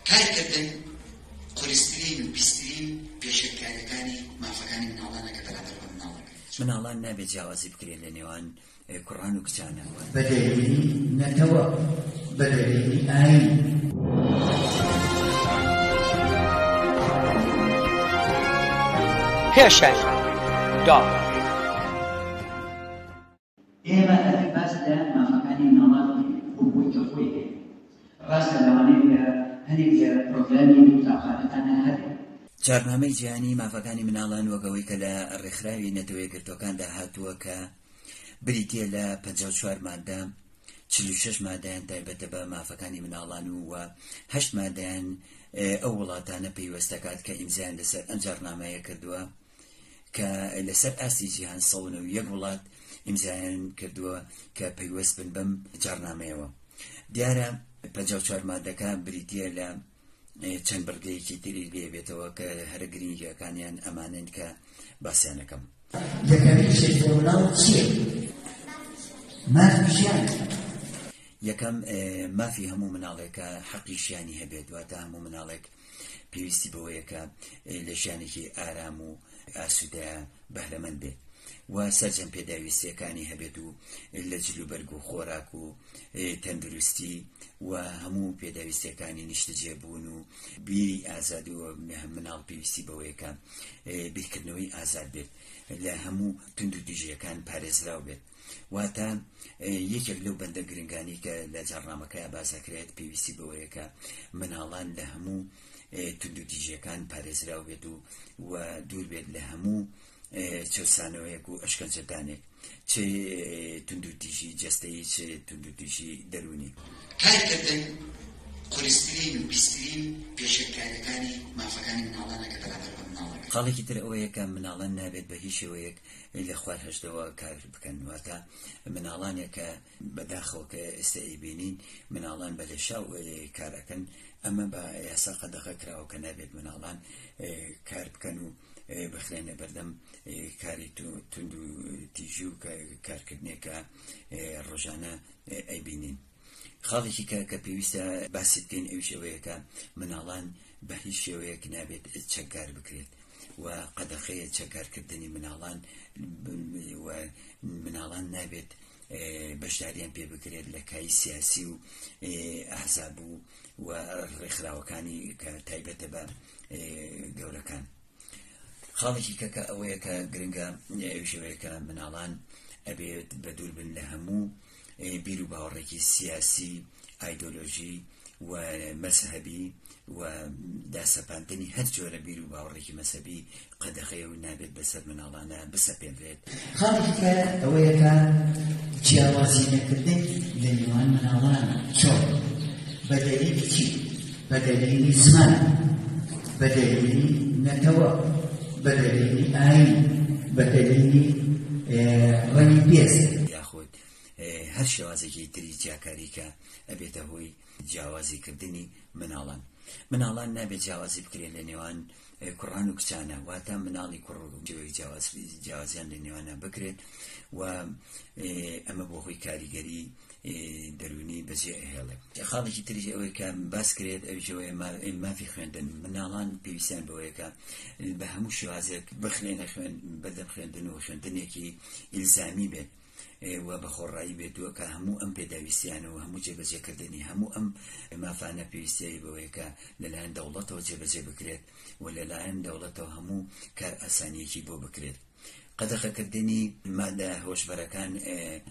کارکردن قورسترین و پیسترین پێشێلکاریەکانی مافەکانی مناڵانە کە بەرامبەر بە مناڵ ئەکرێت. مناڵان نابێت جیاوازی بکرێت لە نێوان کوڕان و کچانە. بە دەلیلی نەتەوە، بە دەلیلی ئایین. پێشەنگ دۆت. ئێمە ئەبێ باس لە مافەکانی مناڵان بکەین وەک بۆی کە خۆی هەیە. ڕاستە لەوانەیە لە هەنێک لە پرۆگرامی قوتابخانەکانا هەبێ. جاڕنامەی جیهانیی مافەکانی مناڵان وەک ئەوەی کە لە ڕێکخراوی نەتەوەیەکگرتووەکاندا هاتووە کە بریتییە لە 54 مادە، 46 مادەیان تایبەتە بە مافەکانی مناڵان و و هەشت مادەیان ئەو وڵاتانە پەیوەست دەکات کە ئیمزایان لەسەر ئەم جاڕنامەیە کردووە. کە لەسەر ئاستی جیهان 191 وڵات ئیمزایان کردووە کە پەیوەست بن بەم جاڕنامەیەوە. دیارە 54 مادەکە بریتییە لە چەند بڕگەیەکی تری لێ بێتەوە کە هەرە گرنگیەکانیان ئەمانەن کە باسیان ئەکەم. یەکەمین شت بۆ مناڵ چییە؟ مافی ژیانە. یەکەم، مافی هەموو مناڵێکە حەقی ژیانی هەبێت، واتە هەموو مناڵێک پێویستی بەوەیە کە لە ژیانێکی ئارام و ئاسوودەیا بەهرەمەند بێت و سەرجەم پێداویستییەکانی هەبێت و لە جلوبەرگ و خۆراک و تەندروستی و هەموو پێداویستییەکانی نیشتەجێبوون و بیری ئازاد و مناڵ پێویستی بەوەیە کە بیرکردنەوەی ئازاد بێت لە هەموو توندوتیژییەکان پارێزراو بێت. واتە یەکێک لەو بەندە گرنگانەی کە لە جاڕنامەکەیا باس دەکرێت پێویستی بەوەیە کە مناڵان لە هەموو توندوتیژیەکان پارێزراو بێت و و دوور بێت لە هەموو چەوسانەوەیەک و ئەشکەنجەدانێک چ توندوتیژی جەستەیی چ توندوتیژی دەروونی. کارکردن قورسترین و پیسترین پێشێلکاریەکانی مافەکانی مناڵانە کە بەرامبەر بە مناڵ ئەکرێت. خاڵێکی تر ئەوەیە کە مناڵان نابێت بە هیچ شێوەیەک لە خوار هەژدەوە کار بکەن واتە مناڵانێک کە بەداخەوە کە ئێستا ئەیبینین مناڵان بە لێشاو کار ئەکەن ئەمە بە یاسا قەدەغە کراوە کە نابێت مناڵان کار بکەن و بخرێنە بەردەم کاری توند و تیژی و کارکردنێک کە ڕۆژانە ئەیبینین. خاڵێکی کە کە پێویستە باسی بکەین ئەویش ئەوەیە کە مناڵان بە هیچ شێوەیەک نابێت چەکدار بکرێت و قەدەخەیە چەکدارکردنی مناڵان و مناڵان نابێت بەشداریان پێ بکرێت لە کای سیاسی و ئەحزاب و و ڕێکخراوەکانی کە تایبەتە بە گەورەکان. خاڵێکی کە کە ئەوەیە کە گرنگە ئەویش ئەوەیە کە مناڵان ئەبێت بە دوور بن لە هەموو بیر و باوەڕێکی سیاسی، ئایدۆلۆژی و مەزهەبی و داسەپاندنی هەر جۆرە بیر و باوەڕێکی مەزهەبی قەدەغەیە و نابێت بەسەر مناڵانە بسەپێنرێت. خاڵێکی تر ئەوەیە کە جیاوازی نەکردن لە نێوان مناڵانە. چۆن؟ بە دەلیلی چی؟ بە دەلیلی زمان، بە دەلیلی نەتەوە، بە دەلیلی ئایین، بە دەلیلی ڕەنگی پێست. یاخود هەر شێوازێکی تری جیاکاری کە ئەبێتە هۆی جیاوازی کردنی مناڵان. مناڵان نابێت جیاوازی بکرێت لە نێوان کوڕان و کچانە، واتە مناڵی کوڕ و کچ جیاوازیان لە نێوانە بکرێت و ئەمە بۆ هۆی کاریگەری دەروونی بەجێ ئەهێڵێ. خاڵێکی تریش ئەوەی کە باس کرێت ئەویش ئەوەیە مافی خوێندن، مناڵان پێویستیان بەوەیە کە بە هەموو شێوازێک بخرێنە خوێن بەردەم خوێندن و خوێندنێکی ئیلزامی بێت و بە خۆڕایی بێت و کە هەموو ئەم پێداویستیانە و هەموو جێبەجێکردنی هەموو ئەم مافانە پێویستیی بەوەیە کە لەلایەن دەوڵەتەوە جێبەجێ بکرێت و لەلایەن دەوڵەتەوە هەموو کارئاسانییەکی بۆ بکرێت. قەدەخەکردنی مادە هۆشبەرەکان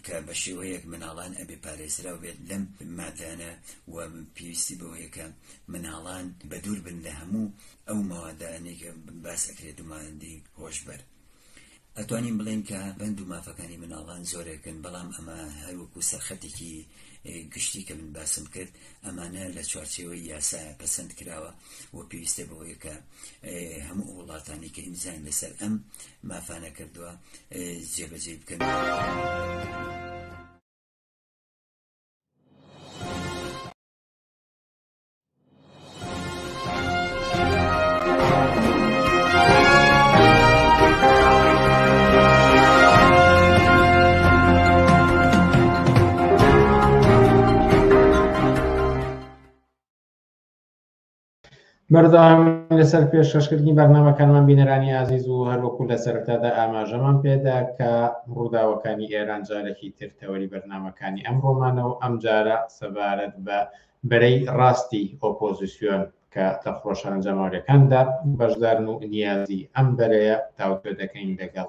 کە بە شێوەیەک مناڵان ئەبێ پارێزراو بێت لەم مادانە و پێویستی بەوەیە کە مناڵان بەدوور بن لە هەموو ئەو مەوادانەی کە باس ئەکرێت و مادەی هۆشبەر. ئەتوانین بڵێین کە بەند و مافەکانی مناڵان زۆرێکن بەڵام ئەمە هەر وەکو سەرخەتێکی گشتی کە من باسم کرد ئەمانە لە چوارچێوەی یاسایە پەسەند کراوە و پێویستە بەوەیە کە هەموو ئەو وڵاتانەی کە ئیمزایان لەسەر ئەم مافانە کردووە جێبەجێی بکەن. بەردەوام لەسەر پێشکەشکردنی بەرنامەکانمان بینەرانی ئازیز و هەروەکو لە سەرەتادا ئاماژەمان پێدا کە ڕووداوەکانی ئێران جارێکی تر تەوەری بەرنامەکانی ئەمڕۆمانە و ئەمجارە سەبارەت بە بەرەی ڕاستی ئۆپۆزیسیۆن کە لە خرۆشانە جەماوەریەکاندا بەشدارن و نیازی ئەم بەرەیە تاوتوێ دەکەین لەگەڵ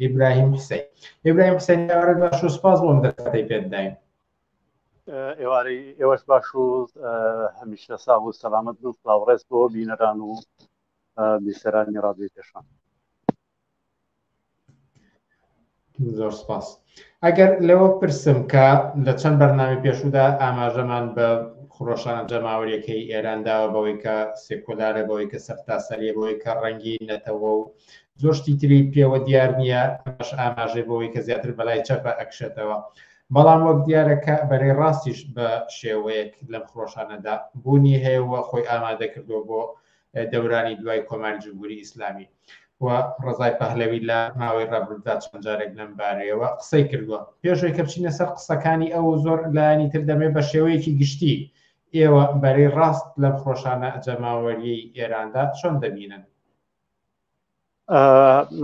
ئیبراهیم حسین. ئیبراهیم حسین ئێوارەت باش و سپاس بۆ ئەم دەرفەتەی پێت داین. ئێوارەی ئێوەش باش و هەمیشە ساغ و سەلامەت بن. سڵاو ڕێز بۆ بینەران و بیسەرانی ڕادیۆی پێشان. زۆر سپاس. ئەگەر لەوە پرسم کە لە چەند بەرنامەی پێشوودا ئاماژەمان بە خرۆشانە جەماوەریەکەی ئێران داوە بەوەی کە سێکۆلارە، بەوەی کە سەرتاسەریە، بەوەی کە ڕەنگی نەتەوە و زۆر شتی تری پێوە دیار نییە، ئەمەش ئاماژەی بەوەی کە زیاتر بەلای چەپە ئەکشێتەوە. بەڵام وەک دیارە کە بەرەی ڕاستیش بە شێوەیەک لەم خرۆشانەدا بوونی هەیە و خۆی ئامادە کردووە بۆ دەورانی دوای کۆماری جمهوری ئیسلامی و ڕەزای پەهلەوی لە ماوەی ڕابردوودا چەند جارێک لەم بارەیەوە قسەی کردووە. پێشەوەی کە بچینە سەر قسەکانی ئەو زۆر لایەنی تر دەمێ بە شێوەیەکی گشتی ئێوە بەرەی ڕاست لەم خرۆشانە جەماوەریەی ئێراندا چۆن دەبینن؟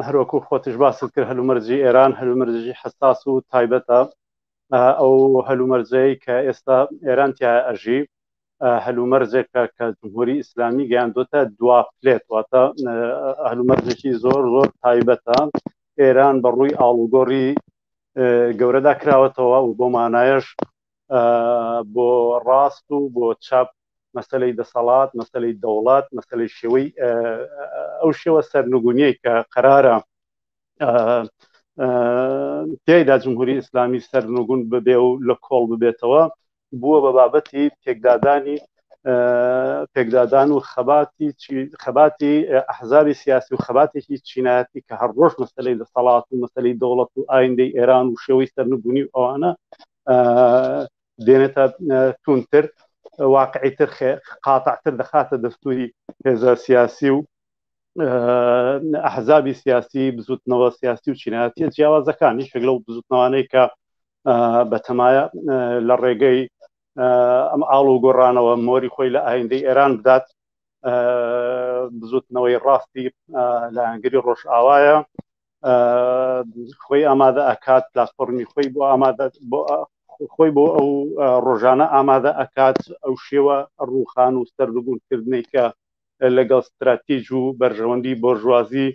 هەروەکو خۆتیش باست کرد هەلومەرجی ئێران هەلومەرجی حساس و تایبەتە. ئەو هەلومەرجەی کە ئێستا ئێران تیا ئەژی هەلومەرجێکە کە جمهوری ئیسلامی گەیاندۆتە دوا پلێت، واتە هەلومەرجێکی زۆر زۆر تایبەتە. ئێران بە ڕووی ئاڵوگۆڕی گەورەدا کراوەتەوە و بۆ مانایش بۆ ڕاست و بۆ چەپ مەسلەی دەسەڵات، مەسلەی دەوڵەت، مەسلەی شێوەی ئەو شێوە سەرنگونیەی کە قەرارە تێیدا جمهوری ئیسلامی سەرنگون ببێ و لە کۆڵ ببێتەوە، بووە بە بابەتی پێکدادانی پێکدادان و خەباتی خەباتی ئەحزابی سیاسی و خەباتێکی چینایەتی کە هەر ڕۆژ مەسلەی دەسەڵات و مەسلەی دەوڵەت و ئایندەی ئێران و شێوەی سەرنگونی و ئەوانە دێنێتە توندتر، واقعیتر، قاتعتر دەخاتە دەستوری هێزە سیاسی و ئەحزابی سیاسی، بزوتنەوە سیاسی و چینایەتیە جیاوازەکان. یەکێک لەو بزوتنەوانەی کە بەتەمایە لە ڕێگەی ئەم ئاڵ و گۆڕانەوە مۆری خۆی لە ئایندەی ئێران بدات، بزوتنەوەی ڕاستی لایەنگری ڕۆژئاوایە. خۆی ئامادە ئەکات، پلاتفۆرمی خۆی بۆ ئامادە بۆ خۆی بۆ ئەو ڕۆژانە ئامادە ئەکات، ئەو شێوە ڕووخان و سەرنگونکردنەی کە لەگەڵ ستراتیژ و بەرژەوەندی بۆرژوازی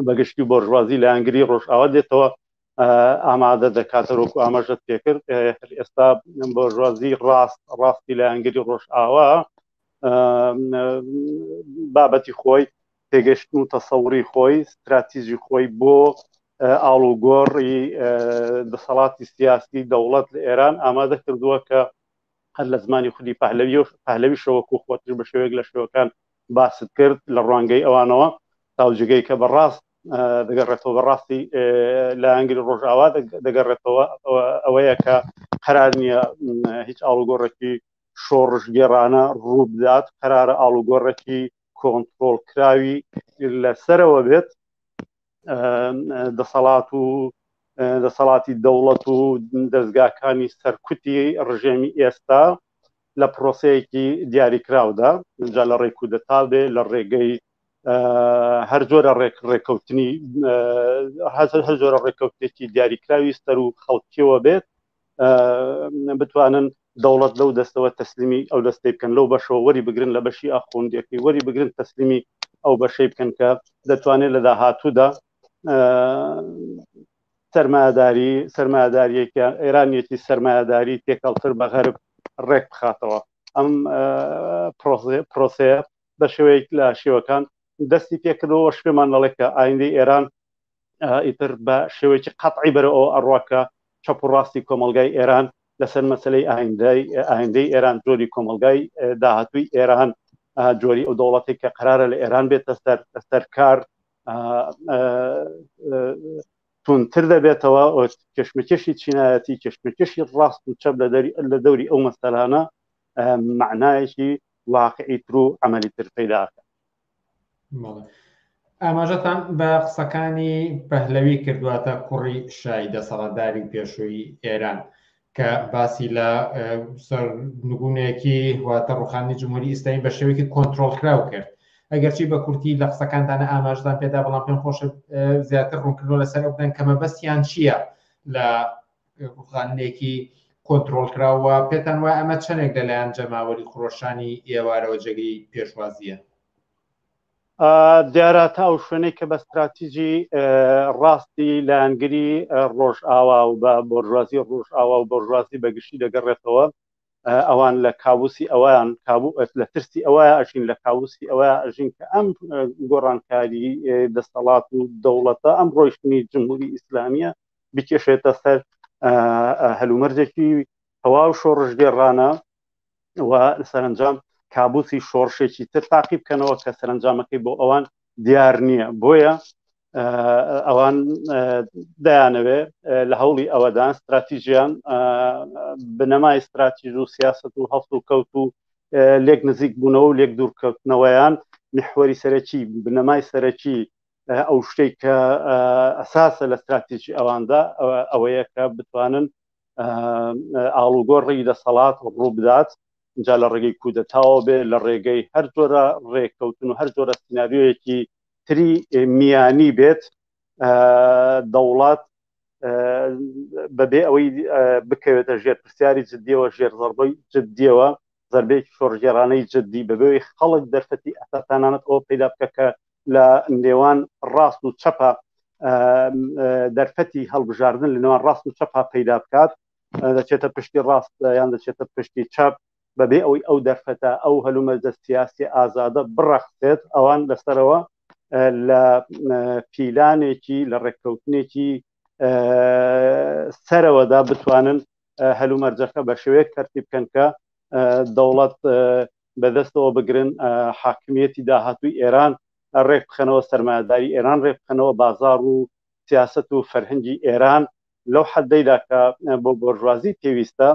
بەگشتی و بۆرژوازی لایەنگری ڕۆژئاوا دێتەوە ئامادە دەکات. وەکو ئاماژەت پێکرد ئێستا بۆرژوازی ڕاست ڕاستی لایەنگری ڕۆژئاوا بابەتی خۆی، تێگەشتن و تەسەوری خۆی، ستراتیژی خۆی بۆ ئاڵوگۆڕی دەسەڵاتی سیاسی دەوڵەت لە ئێران ئامادە کردووە کە هەر لە زمانی خودی پەهلەوی و پەهلەویشەوە وەکو خۆتش بە شێوەیەک لە شێوەکان باست کرد لە ڕوانگەی ئەوانەوە تاوجگەی کە بەڕاست دەگەڕێتەوە بەڕاستی لایەنگری ڕۆژئاوا دەگەڕێتەوە ئەوەیە کە قەرار نییە هیچ ئاڵوگۆڕێکی شۆڕشگێڕانە ڕوو بدات، قەرارە ئاڵوگۆڕێکی کۆنترۆڵ کراوی لەسەرەوە بێت، دەسەڵات و دەسەڵاتی دەوڵەت و دەستگاکانی سەرکوتی ڕژێمی ئێستا لە پرۆسەیەکی دیاریکراودا، جا لە ڕێی کودەتا بێ، لە ڕێگەی هەر جۆرە ڕێک ڕێککەوتنی هەر جۆرە ڕێککەوتێکی دیاریکراوی سەر و خەڵکیەوە بێت، بتوانن دەوڵەت لەو دەستەوە تەسلیمی ئەو دەستەی بکەن، لەو بەشەوە وەری بگرن، لە بەشی ئاخوندیەکەی وەری بگرن، تەسلیمی ئەو بەشەی بکەن کە دەتوانێت لە داهاتوودا سەرمایەداری سەرمایەداریەکە ئێرانیەکی سەرمایەداری تێکەڵتر بە غەرب ڕێک بخاتەوە. ئەم پرۆسەیە بە شێوەیەک لە شێوەکان دەستی پێکردەوە شوێمان دەڵێت کە ئایندەی ئێران ئیتر بە شێوەیەکی قەتعی بەرەو ئەوە ئەڕوا کە چەپ و ڕاستی کۆمەڵگای ئێران لەسەر مەسلەی ئایندەی ئایندەی ئێران، جۆری کۆمەڵگای داهاتووی ئێران، جۆری ئەو دەوڵەتێک کە قەرارە لە ئێران بێتە سەر سەرکار توندتر دەبێتەوە. کێشمەکێشی چینایەتی، کێشمەکێشی ڕاست و چەپ لە دەوری ئەو مەسەلانە معنایەکی واقعی تر و عملی تر پەیداکە. ئاماژەتان بە قسەکانی پەهلەوی کردواتە کوڕی شای دەسەڵاتداری پێشووی ئێران. کە باسی لە سەرنگونێکی واتە ڕوخانی جمهوری ئیسلامی بە شێوەیەکی کۆنترۆڵکراو کرد. ئەگەرچی بە کورتی لە قسەکانتانە ئاماژەتان پێدا، بەڵام پێم خۆشە زیاتر ڕوونکردنەوە لەسەر ئەو بدەن کە مەبەستیان چییە لە ڕوخاندنێکی کۆنترۆڵکراو و پێتان وایە ئەمە چەندێک لەلایەن جەماوەری خرۆشانی ئێوارەوە جێگەی پێشوازییە؟ دیارە تا ئەو شوێنەی کە بە ستراتیجی ڕاستی لایەنگری ڕۆژئاوا و بە بۆرژوازی ڕۆژئاوا و بۆرژوازی بەگشتی دەگەڕێتەوە، ئەوان لە کابوسی ئەویان کابوو لە ترسی ئەوە ئەژین، لە کابوسی ئەوە ئەژین کە ئەم گۆڕانکاری دەسەڵات و دەوڵەتە، ئەم ڕۆیشتنی جمهوری ئیسلامیە بکێشێتە سەر هەلومەرجێکی تەواو شۆڕشگێڕانە و سەرنجام کابوسی شۆڕشێکی تر تاقی بکەنەوە کە سەرنجامەکەی بۆ ئەوان دیار نییە. بۆیە ئەوان دەیانەوێ لە هەوڵی ئەوەدان استراتیژیان بنەمای استراتیژ و سیاست و هەڵس و کەوت و لێک نزیک بوونەوە و لێک دوورکەوتنەوەیان محوەری سەرەکی، بنەمای سەرەکی، ئەو شتێک کە ئەساسە لە استراتیژی ئەواندا ئەوەیە کە بتوانن ئاڵوگۆڕی دەسەڵات ڕووبدات، جا لە ڕێگەی کودەتاوە بێ، لە ڕێگەی هەر جۆرە ڕێککەوتن و هەر جۆرە سیناریۆیەکی تری میانی بێت، دەوڵەت بەبێ ئەوەی بکەوێتە ژێر پرسیاری جددیەوە، ژێر زەربەی جددیەوە، زەربەیەکی شۆڕشگێڕانەی جددی، بەبێ خەڵک دەرفەتی ئەساسانانەت ئەوە پەیدا بکە کە لە نێوان ڕاست و چەپە دەرفەتی هەڵبژاردن لە نێوان ڕاست و چەپا پەیدا بکات، دەچێتە پشتی ڕاست یان دەچێتە پشتی چەپ، بەبێ ئەوەی ئەو دەرفەتە، ئەو هەلومەرجە سیاسی ئازادە بڕەخسێت، ئەوان لەسەرەوە لە پیلانێکی، لە ڕێککەوتنێکی سەرەوەدا بتوانن هەلومەرجەکە بە شێوەیەک تەرتیب بکەن کە دەوڵەت بەدەستەوە بگرن، حاکمیەتی داهاتووی ئێران ڕێک بخەنەوە، سەرمایەداری ئێران ڕێک بخەنەوە، بازاڕ و سیاست و فەرهەنگی ئێران لەو حەدەیدا کە بۆ بۆرژوازی پێویستە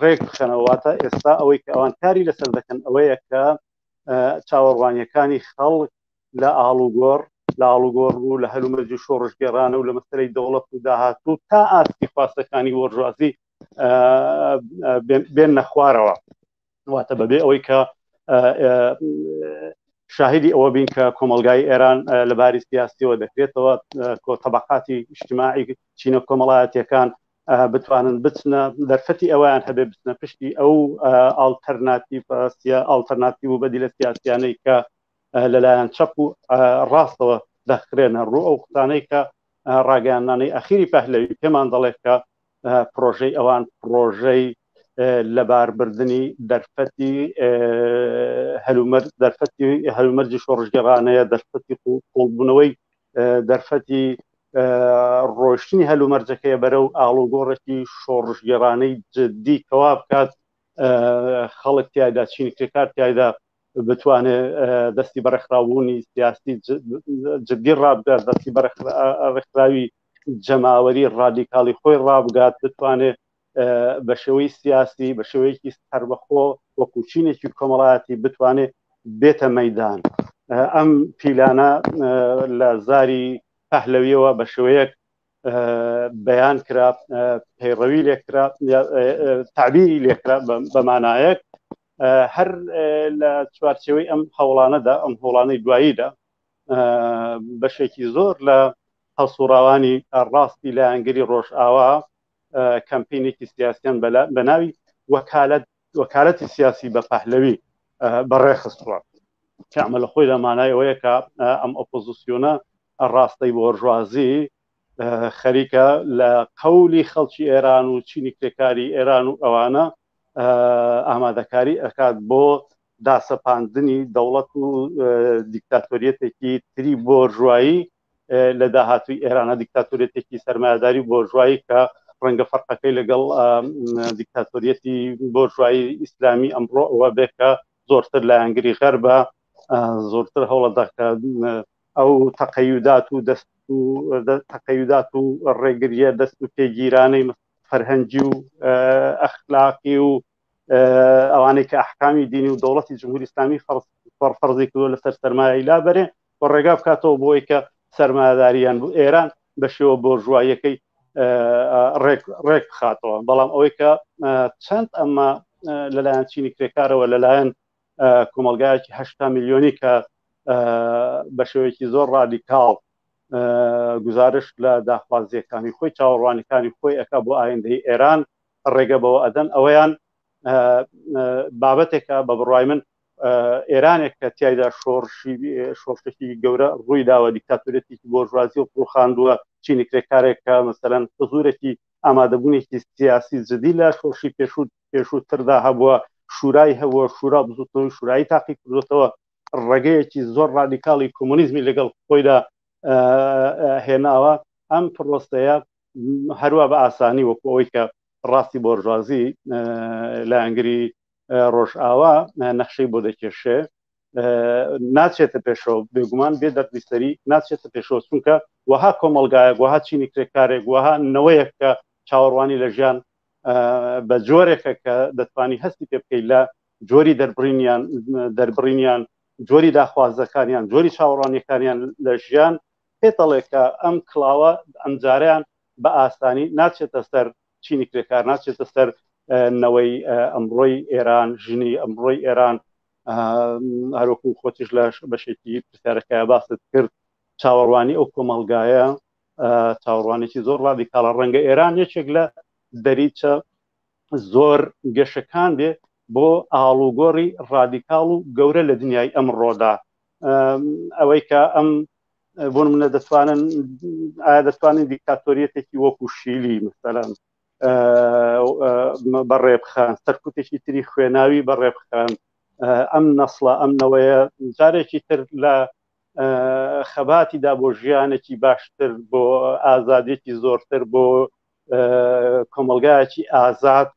ڕێک بخەنەوە. واتە ئێستا ئەوەی کە ئەوان کاری لەسەر دەکەن ئەوەیە کە چاوەڕوانیەکانی خەڵک لە ئاڵوگۆڕ لە ئاڵوگۆڕ و لە هەلومەرجی شۆڕشگێڕانە و لە مەسەلەی دەوڵەت و داهاتوو تا ئاستی خواستەکانی بۆرژوازی بێن نەخوارەوە. واتە بەبێ ئەوەی کە شاهیدی ئەوە بین کە کۆمەلگای ئێران لە باری سیاسیەوە دەکرێتەوە، کۆ تەبقاتی ئیجتماعی، چینە کۆمەڵایەتیەکان بتوانن بچنە دەرفەتی ئەویان هەبێ بچنە پشتی ئەو ئاڵتەرناتیڤ ئاڵتەرناتیڤ و بەدیلە سیاسیانەی کە لەلایەن چەپ و ڕاستەوە دەخرێنە ڕوو. ئەو قسانەی کە ڕاگەیاندنانەی ئەخیری پەهلەوی پێمان دەڵێت کە پرۆژەی ئەوان پرۆژەی لەباربردنی دەرفەتی هەلومەر دەرفەتی هەلومەرجی شۆڕشگێڕانەیە، دەرفەتی قوڵبوونەوەی دەرفەتی ڕۆشتنی هەلومەرجەکەیە بەرەو ئاڵوگۆڕێکی شۆڕشگێڕانەی جددی کەوا بکات خەڵک تیایدا، چینی کرێکار تیایدا بتوانێت دەستی بە ڕێکخراوبوونی سیاسی جددی ڕابگات، دەستی بە ڕێکخراوی جەماوەری ڕادیکاڵی خۆی ڕابگات، بتوانێت بە شێوەی سیاسی، بە شێوەیەکی سەربەخۆ وەکو چینێکی کۆمەڵایەتی بتوانێت بێتە مەدان. ئەم پیلانە لە زاری پەهلەویەوە بە شێوەیەک بەیان کرا، پەیڕەوی لێکرا، تعبیری لێکرا بە مانایەک هەر لە چوارچێوەی ئەم هەوڵانەدا، ئەم هەوڵانەی دواییدا، بەشێکی زۆر لە هەڵسوڕاوانی ڕاستی لایەنگری ڕۆژئاوا کەمپینێکی سیاسیان بە ناوی وەکالەت وەکالەتی سیاسی بە پەهلەوی بەڕێخستووە، کە ئەمە لە خۆیدا مانای ئەوەیە کە ئەم ئۆپۆزیسیۆنە ڕاستەی بۆرژوازی خەریکە لە قەولی خەڵکی ئێران و چینی کرێکاری ئێران و ئەوانە ئامادەکاری ئەکات بۆ داسەپاندنی دەوڵەت و دیکتاتۆریەتێکی تری بۆرژوایی لە داهاتوی ئێرانە، دیکتاتۆریەتێکی سەرمایەداری بۆرژوایی کە ڕەنگە فەرقەکەی لەگەڵ دیکتاتۆریەتی بۆرژوایی ئیسلامی ئەمڕۆ ئەوە بێ کە زۆرتر لایەنگری غەربە، زۆرتر هەوڵەدا کە ئەو تەقەیودات و دەست و تەقەیودات و ڕێگریە دەست و پێگیرانەی فەرهەنگی و ئەخلاقی و ئەوانەی کە ئەحکامی دینی و دەوڵەتی جمهوری ئیسلامی فەرزی کردووە لەسەر سەرمایەی لابەرێ و ڕێگا بکاتەوە بۆی کە سەرمایەداریان بۆ ئێران بە شێوە بۆرژواییەکەی. ڕێک ڕێک بخاتەوە بەڵام ئەوەی کە چەند ئەمە لەلایەن چینی کرێکارەوە لەلایەن کۆمەلگایەکی هشتا میلیۆنی کە بە شێوەیەکی زۆر ڕادیکاڵ گزارش لە داخوازیەکانی خۆی چاوەڕوانەکانی خۆی ئەک بۆ ئایندەی ئێران ڕێگە بەوە ئەدەن ئەوەیان بابەتێکە بە بڕای من ئێرانێک کە تایدا شۆڕشی شۆڕشێکی گەورە ڕووی داوە دیکتاتۆرێتێکی بۆرژوازی و ڕوخاندووە چینی کرێکارێک کە مەسەلەن حزورێکی ئامادەبوونێکی سیاسی جدی لە شۆڕشی پێشوو پێشووتردا هەبووە شورای هەبووە شورا بزوتنەوەی شورایی تاقی کردوێتەوە ڕێگەیەکی زۆر ڕادیکاڵی کۆمۆنیزمی لەگەڵ خۆیدا هێناوە ئەم پرۆسەیە هەروە بە ئاسانی وەکو ئەوەی کە ڕاستی بۆرژوازی لایەنگری ڕۆژئاوا نەخشەی بۆ دەکێشێ ناچێتە پێشەوە بێگومان بێ دەردیسەری ناچێتە پێشەوە چونکە وەها کۆمەلگایەک وەها چینی کرێکارێک وەها نەوەیەک کە چاوەڕوانی لە ژیان بە جۆرێکە کە دەتوانی هەستی پێ بکەیت لە جۆری دەربڕینیان دەربڕینیان جۆری داخوازەکانیان جۆری چاوەڕوانیەکانیان لە ژیان پێتەڵێ کە ئەم کڵاوە ئەمجارەیان بە ئاسانی ناچێتە سەر چینی کرێکار ناچێتە سەر نەوەی ئەمڕۆی ئێران ژنی ئەمڕۆی ئێران هەروەکو خۆتیش لە بەشێکی پرسیارەکە باست کرد چاوەڕوانی ئەو کۆمەڵگایە چاوەڕوانێکی زۆر ڕادیکاڵە ڕەنگە ئێران یەکێک لە دەریچە زۆر گەشەکان بێ بۆ ئاڵوگۆڕی ڕادیکاڵ و گەورە لە دنیای ئەمڕۆدا ئەوەی کە ئەم بۆ منە دەتوانن ئایا دەتوانن دیکتاتۆریەتێکی وەکو شیلی مثلەن بەڕێ بخەن سەرکوتێکی تری خوێناوی بەڕێ بخەن ئەم نەسڵە ئەم نەوەیە جارێکی تر لە خەباتیدا بۆ ژیانێکی باشتر بۆ ئازادێکی زۆرتر بۆ کۆمەلگایەکی ئازاد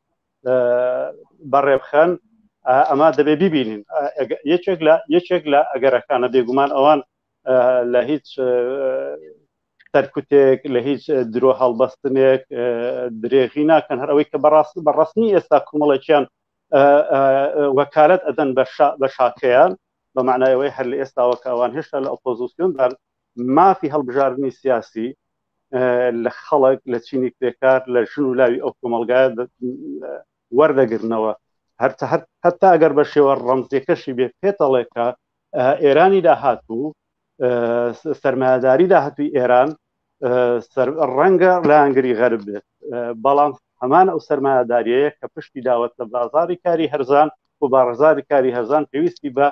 بەڕێبخەن ئەمە دەبێ ببینین یەکێک لە یەکێک لە ئەگەرەکانە بێگومان ئەوان لە هیچ سەرکوتێک لە هیچ درۆ هەڵبەستنێک درێغی ناکەن هەر ئەوەی کە بەڕاست بە ڕسمی ئێستا کۆمەڵێکیان وەکالەت ئەدەن بە شاکەیان بە معنایەوەی هەر لە ئێستاوە کە ئەوان هێشتا لە ئۆپۆزیسیۆندان مافی هەڵبژاردنی سیاسی لە خەڵک لە چینی کرێکار لە ژن و لاوی ئەو کۆمەلگایە وەردەگرنەوە هەتا ئەگەر بە شێوە ڕەمزیەکەشی بێ پێتەڵێ کە ئێرانی داهاتوو سەرمایەداری داهاتوی ئێران ڕەنگە لایەنگری غەرب بێت بەڵام هەمان ئەو سەرمایەداریەیە کە پشتی داوەت لە بازاری کاری هەرزان و بازاری کاری هەرزان پێویستی بە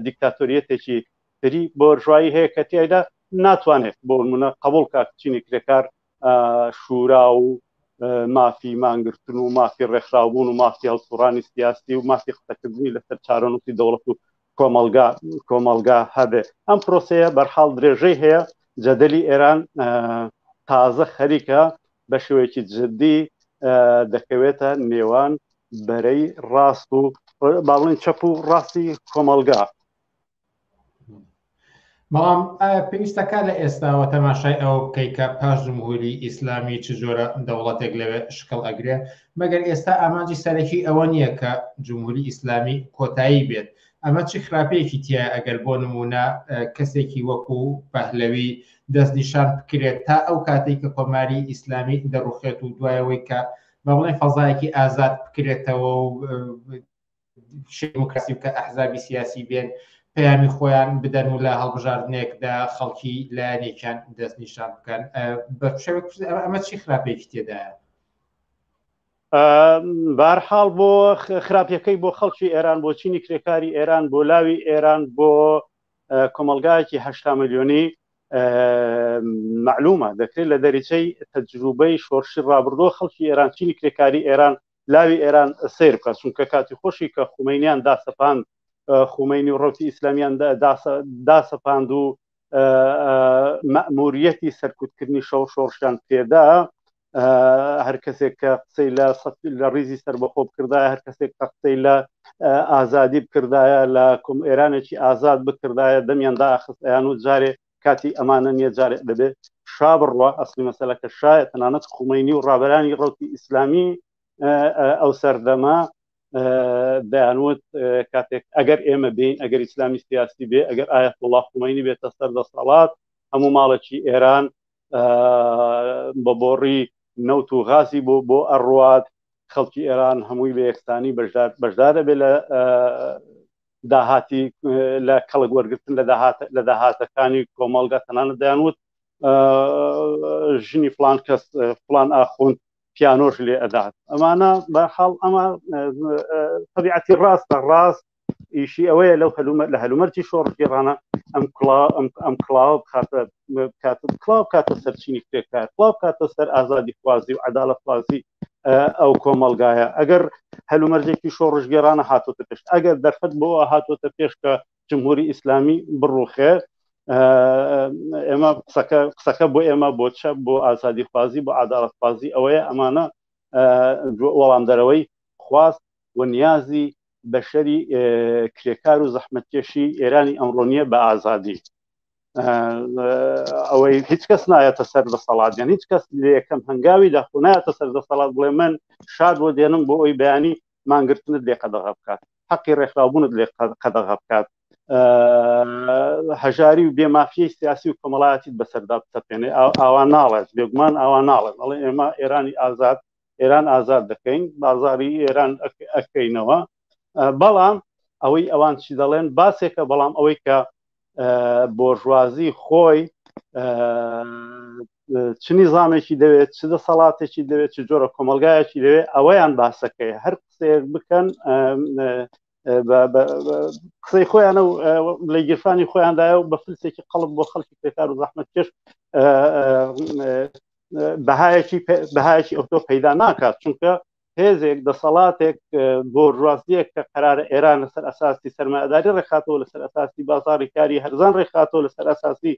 دیکتاتۆریەتێکی تری بۆرژوایی هەیە کە تیایدا ناتوانێت بۆ نمونە قبول کات چینی کرێکار شورا و مافی مانگرتن و مافی ڕێکخراوبوون و مافی هەڵسوڕانی سیاسی و مافی قسەکردنی لەسەر چارەنووسی دەوڵەت و کۆمەلگا کۆمەلگا هەبێ ئەم پرۆسەیە بەرحاڵ درێژەی هەیە جەدەلی ئێران تازە خەریکە بە شێوەیەکی جددی دەکەوێتە نێوان بەرەی ڕاست و باڵین چەپ و ڕاستی کۆمەلگا بەڵام ئایا پێویستەکە لە ئێستاوە تەماشای ئەوە بکەیت کە پاش جمهوری ئیسلامی چ جۆرە دەوڵەتێک لەوێ شکڵ ئەگرێ مەگەر ئێستا ئامانجی سەرەکی ئەوە نییە کە جمهوری ئیسلامی کۆتایی بێت ئەمە چ خراپەیەکی تایە ئەگەر بۆ نمونە کەسێکی وەکو پەهلەوی دەستنیشان بکرێت تا ئەو کاتێک کە کۆماری ئیسلامی دەڕوخێت و دوایەوەی کە بە بڵێن فەزایەکی ئازاد بکرێتەوە و دیموکراسی بکە ئەحزابی سیاسی بێن پەیامی خۆیان بدەن و لە هەڵبژاردنێکدا خەڵکی لایەنێکیان دەستنیشان بکەن بە شێوەیەک ئەمە چی خراپێکی تێدایە؟ بارحاڵ بۆ خراپیەکەی بۆ خەڵکی ئێران بۆ چینی کرێکاری ئێران بۆ لاوی ئێران بۆ کۆمەلگایەکی هشتا میلیۆنی معلومە دەکرێت لە دەریچەی تەجروبەی شۆرشی ڕابردووە خەڵکی ئێران چینی کرێکاری ئێران لاوی ئێران سەیر بکە چونکە کاتی خۆشی کە خومینیان داسەپاند خومینی و ڕوتی ئیسلامیان داسەپاند و مەموریەتی سەرکوتکردنی شەو شۆڕشیان پێدا هەر کەسێک کە قسەی لە لە ڕیزی سەربەخۆ بکردایە هەر کەسێک کە قسەی لە ئازادی بکردایە لە کۆم ئێرانێکی ئازاد بکردایە دەمیان داخست ئەیان و جارێ کاتی ئەمانە نییە جارێ دەبێت شا بڕوا ئەسلی مەسەلەکە شایە تەنانەت خومەینی و ڕابەرانی ڕەوتی ئیسلامی ئەو سەردەمە دەیانوت کاتێک ئەگەر ئێمە بین ئەگەر ئیسلامی سیاسی بێ ئەگەر ئاەتوڵا خومەینی بێتە سەر دەسەڵات هەموو ماڵێکی ئێران بە بۆڕی نەوت و غازی بۆ بۆ ئەڕوات خەڵکی ئێران هەمووی بە یەکسانی بەشدار بەشدارە بێ لە داهاتی لە کەڵک وەرگتن لە داهات لە داهاتەکانی کۆمەڵگا تەنانەت دەیانوت ژنی فلان کەس فلان ئاخوند پیانۆش لێ ئەدات ئەمانە بەحاڵ ئەمە طبیعەتی ڕاستە ڕاست ئیشی ئەوەیە لەو هەلومە لە هەلومەرجی شۆڕشگێڕانە ئەم کڵا ئەم ئەم کڵاوە بخاتە بکاتە کڵاو بکاتە سەر چینی کرێکار کڵاو بکاتە سەر ئازادی خوازی و عەدالەت خوازی ئەو کۆمەڵگایە ئەگەر هەلومەرجێکی شۆڕشگێڕانە هاتۆتە پێش ئەگەر دەرفەت بۆ هاتۆتە پێش کە جمهوری ئیسلامی بڕوخێ ئێمە قسەکە قسەکە بۆ ئێمە بۆ چەپ بۆ ئازادی خوازی بۆ عەدالەتخوازی ئەوەیە ئەمانە وەڵامدەرەوەی خواست و نیازی بەشەری کرێکار و زەحمەتکێشی ئێرانی ئەمڕۆ نییە بە ئازادی ئەوەی هیچ کەس نایەتە سەر دەسەڵات یان هیچ کەس لە یەکەم هەنگاوی داخۆ نایەتە سەر دەسەڵات بڵێ من شاد بۆ دێنم بۆ ئەوی بەیانی مانگرتنت لێ قەدەغە بکات حەقی ڕێکخراوبوونت لێ قەدەغە بکات هەژاری و بێمافیەی سیاسی و کۆمەڵایەتیت بەسەردا بسەپێنێ ئاوا ناڵێت بێگومان ئاوا ناڵێت ئەڵێ ئێمە ئێرانی ئازاد ئێران ئازاد دەکەین بازاری ئێران ئەکەینەوە بەڵام ئەوەی ئەوان چی دەڵێن باسێکە بەڵام ئەوەی کە بۆرژوازی خۆی چ نیزامێکی دەوێت چ دەسەڵاتێکی دەوێت چ جۆرە کۆمەلگایەکی دەوێت ئەوەیان باسەکەی هەر قسەیەک بکەن قسەی خۆیانە و لە گیرفانی خۆیاندایە و بە فلسێکی قەڵب بۆ خەڵکی کرێکار و زەحمەت کێش بەهایەکی بەهایەکی ئەوتۆ پەیدا ناکات چونکە هێزێک دەسەڵاتێک بۆرژوازیەک کە قەرارە ئێران لەسەر ئەساسی سەرمایەداری ڕێکخاتەوە لەسەر ئەساسی بازاری کاری هەرزان ڕێکخاتەوە لەسەر ئەساسی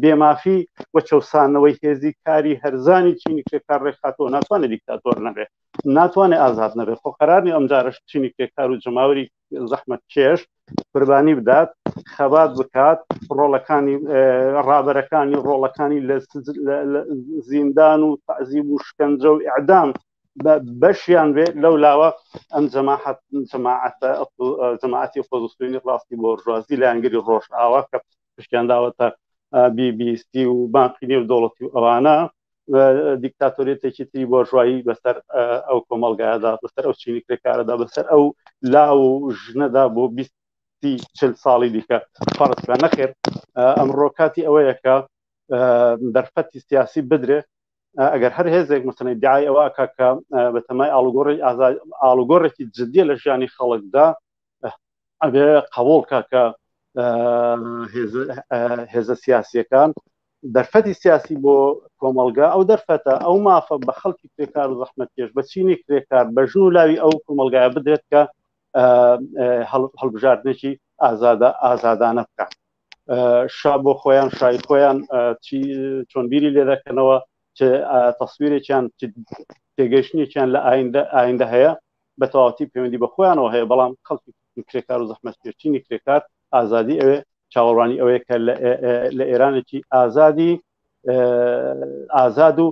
بێمافی و چەوسانەوەی هێزی کاری هەرزانی چینی کرێکار ڕێکخاتەوە ناتوانێت دیکتاتۆر نەبێت ناتوانێت ئازاد نەبێت خۆ قەرارنی ئەمجارش چینی کرێکار و جەماوەری زەحمەت کێش قوربانی بدات خەبات بکات ڕۆڵەکانی ڕابەرەکانی ڕۆڵەکانی لە زیندان و تعزیب و شکەنجە و ئیعدام بەشیان بێ لەو لاوە ئەم جەماعەت جەماعەتە جەماعەتی ئۆپۆزیسیۆنی ڕاستی بۆرژوازی لایەنگری ڕۆژئاوا کە پشتیان داوەتە بی بی سی و بانقی نێو دەوڵەتی و ئەوانە دیکتاتۆریەتێکی تری بۆرژوایی بەسەر ئەو کۆمەڵگایەدا بەسەر ئەو چینی کرێکارەدا بەسەر ئەو لاو و ژنەدا بۆ 20 چل ساڵی دیکە فەرز بکە نەخێر ئەمڕۆ کاتی ئەوەیە کە دەرفەتی سیاسی بدرێ ئەگەر هەر هێزێک مەسەلەن ئیدعای ئەوە ئەکا کە بەتەمای ئاڵوگۆڕی ئاڵوگۆڕێکی جدیە لە ژیانی خەڵکدا ئەبێ قبوڵ کا کە هێزە سیاسیەکان دەرفەتی سیاسی بۆ کۆمەڵگا ئەو دەرفەتە ئەو مافە بە خەڵکی کرێکار و زەحمەتکێش بە چینی کرێکار بە ژن و لاوی ئەو کۆمەڵگایە بدرێت کە هەڵبژاردنێکی ئازادە ئازادانە بکات شا بۆ خۆیان شای خۆیان چی چۆن بیری لێ دەکەنەوە چ تەسویرێکیان تێگەیشتنێکیان لە ئایندە ئایندە هەیە بە تەواوەتی پەیوەندی بە خۆیانەوە هەیە بەڵام خەڵکی کرێکار و زەحمەتکێش چینی کرێکار ئازادی ئەوێ چاوەڕوانی ئەوەیە کە لە ئێرانێکی ئازادی ئازاد و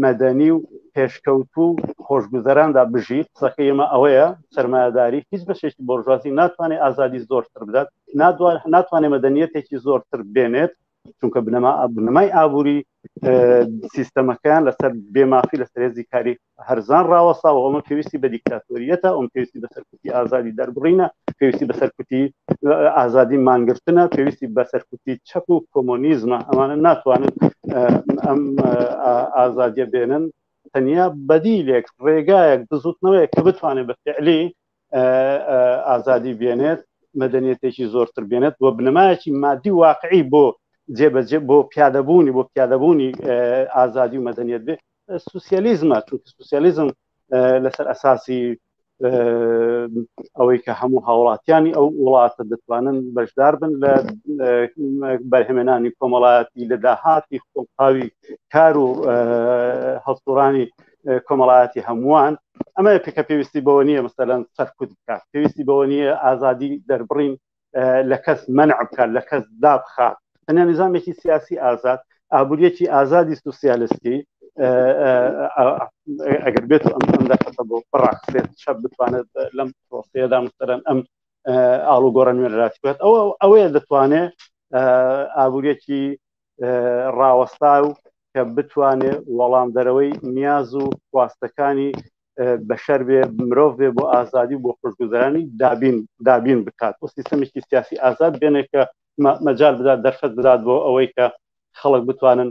مەدەنی و پێشکەوتوو خۆشگوزەراندا بژی قسەکەی ئێمە ئەوەیە سەرمایەداری هیچ بەشێکی بۆرژوازی ناتوانێت ئازادی زۆرتر بدات ناتوانێت مەدەنیەتێکی زۆرتر بێنێت چونکە بنەما بنەمای ئابووری سیستەمەکەیان لەسەر بێمافی لەسەر هێزی کاری هەرزان ڕاوەستاوە ئەمە پێویستی بە دیکتاتۆریەتە ئەم پێویستی بە سەرکوتی ئازادی دەربڕینە پێویستی بە سەرکوتی ئازادی مانگرتنە پێویستی بە سەرکوتی چەپ و کۆمۆنیزمە ئەمانە ناتوانن ئەم ئازادیە بێنن تەنیا بەدیلێک ڕێگایەک بزوتنەوەیەک کە بتوانێت بە فعلی ئازادی بێنێت مەدەنیەتێکی زۆرتر بێنێت و بنەمایەکی مادی واقعی بۆ جێبەجێ بۆ پیادەبوونی بۆ پیادەبوونی ئازادی و مەدەنیەت بێ سوسیالیزمە چونکە سوسیالیزم لەسەر ئەساسی ئەوەی کە هەموو هاوڵاتیانی ئەو وڵاتە دەتوانن بەشدار بن لە بەرهەمێنانی کۆمەڵایەتی لە داهاتی خۆڵقاوی کار و هەڵسوڕانی کۆمەڵایەتی هەمووان ئەمە پێکە پێویستی بەوە نییە مەسەلەن سەرکوت بکات پێویستی بەوە نییە ئازادی دەربڕین لە کەس مەنع بکات لە کەس دابخات تەنیا نیزامێکی سیاسی ئازاد ئابووریەکی ئازادی سوسیالستی ئەگەر بێت ئەم ئەم دەرفەتە بۆ بڕەخسێت چەپ بتوانێت لەم پرۆسەیەدا مەسەلەن ئەم ئاڵوگۆڕە نوێنەراتی بکات ئەوە ئەوەیە دەتوانێت ئابووریەکی ڕاوەستا و کە بتوانێت وەڵامدەرەوەی نیاز و خواستەکانی بەشەر بێ، مرۆڤ بێ بۆ ئازادی و بۆ خۆشگوزەرانی دابین دابین بکات و سیستەمێکی سیاسی ئازاد بێنێ کە مەجال بدات، دەرفەت بدات بۆ ئەوەی کە خەڵک بتوانن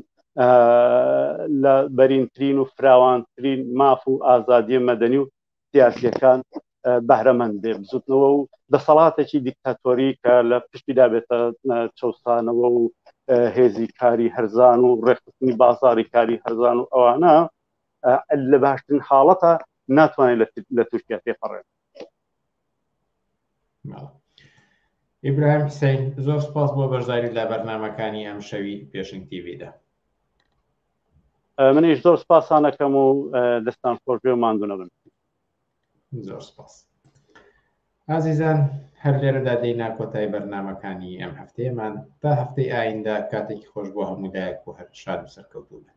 لە بەرینترین و فراوانترین ماف و ئازادیە مەدەنی و سیاسیەکان بەهرەمەند بێ. بزوتنەوە و دەسەڵاتێکی دیکتاتۆری کە لە پشتیدا بێتە چەوسانەوە و هێزی کاری هەرزان و ڕێکخستنی بازاری کاری هەرزان و ئەوانە لە باشترین حاڵەتە ناتوانێت لە تورکیا تێپەڕێت. ئیبراهیم حسین، زۆر سپاس بۆ بەشداری لە بەرنامەکانی ئەم شەوی پێشنگ تیڤیدا. منیش زۆر سپاسانەکەم و دەستان خۆش بێ و ماندوو نەبن. زۆر سپاس ئازیزان، هەر لێرەدا دێینە کۆتای بەرنامەکانی ئەم هەفتەیەمان. تا هەفتەی ئایندە کاتێکی خۆش بۆ هەموو لایەک و هەر شاد و سەرکەوتوو بن.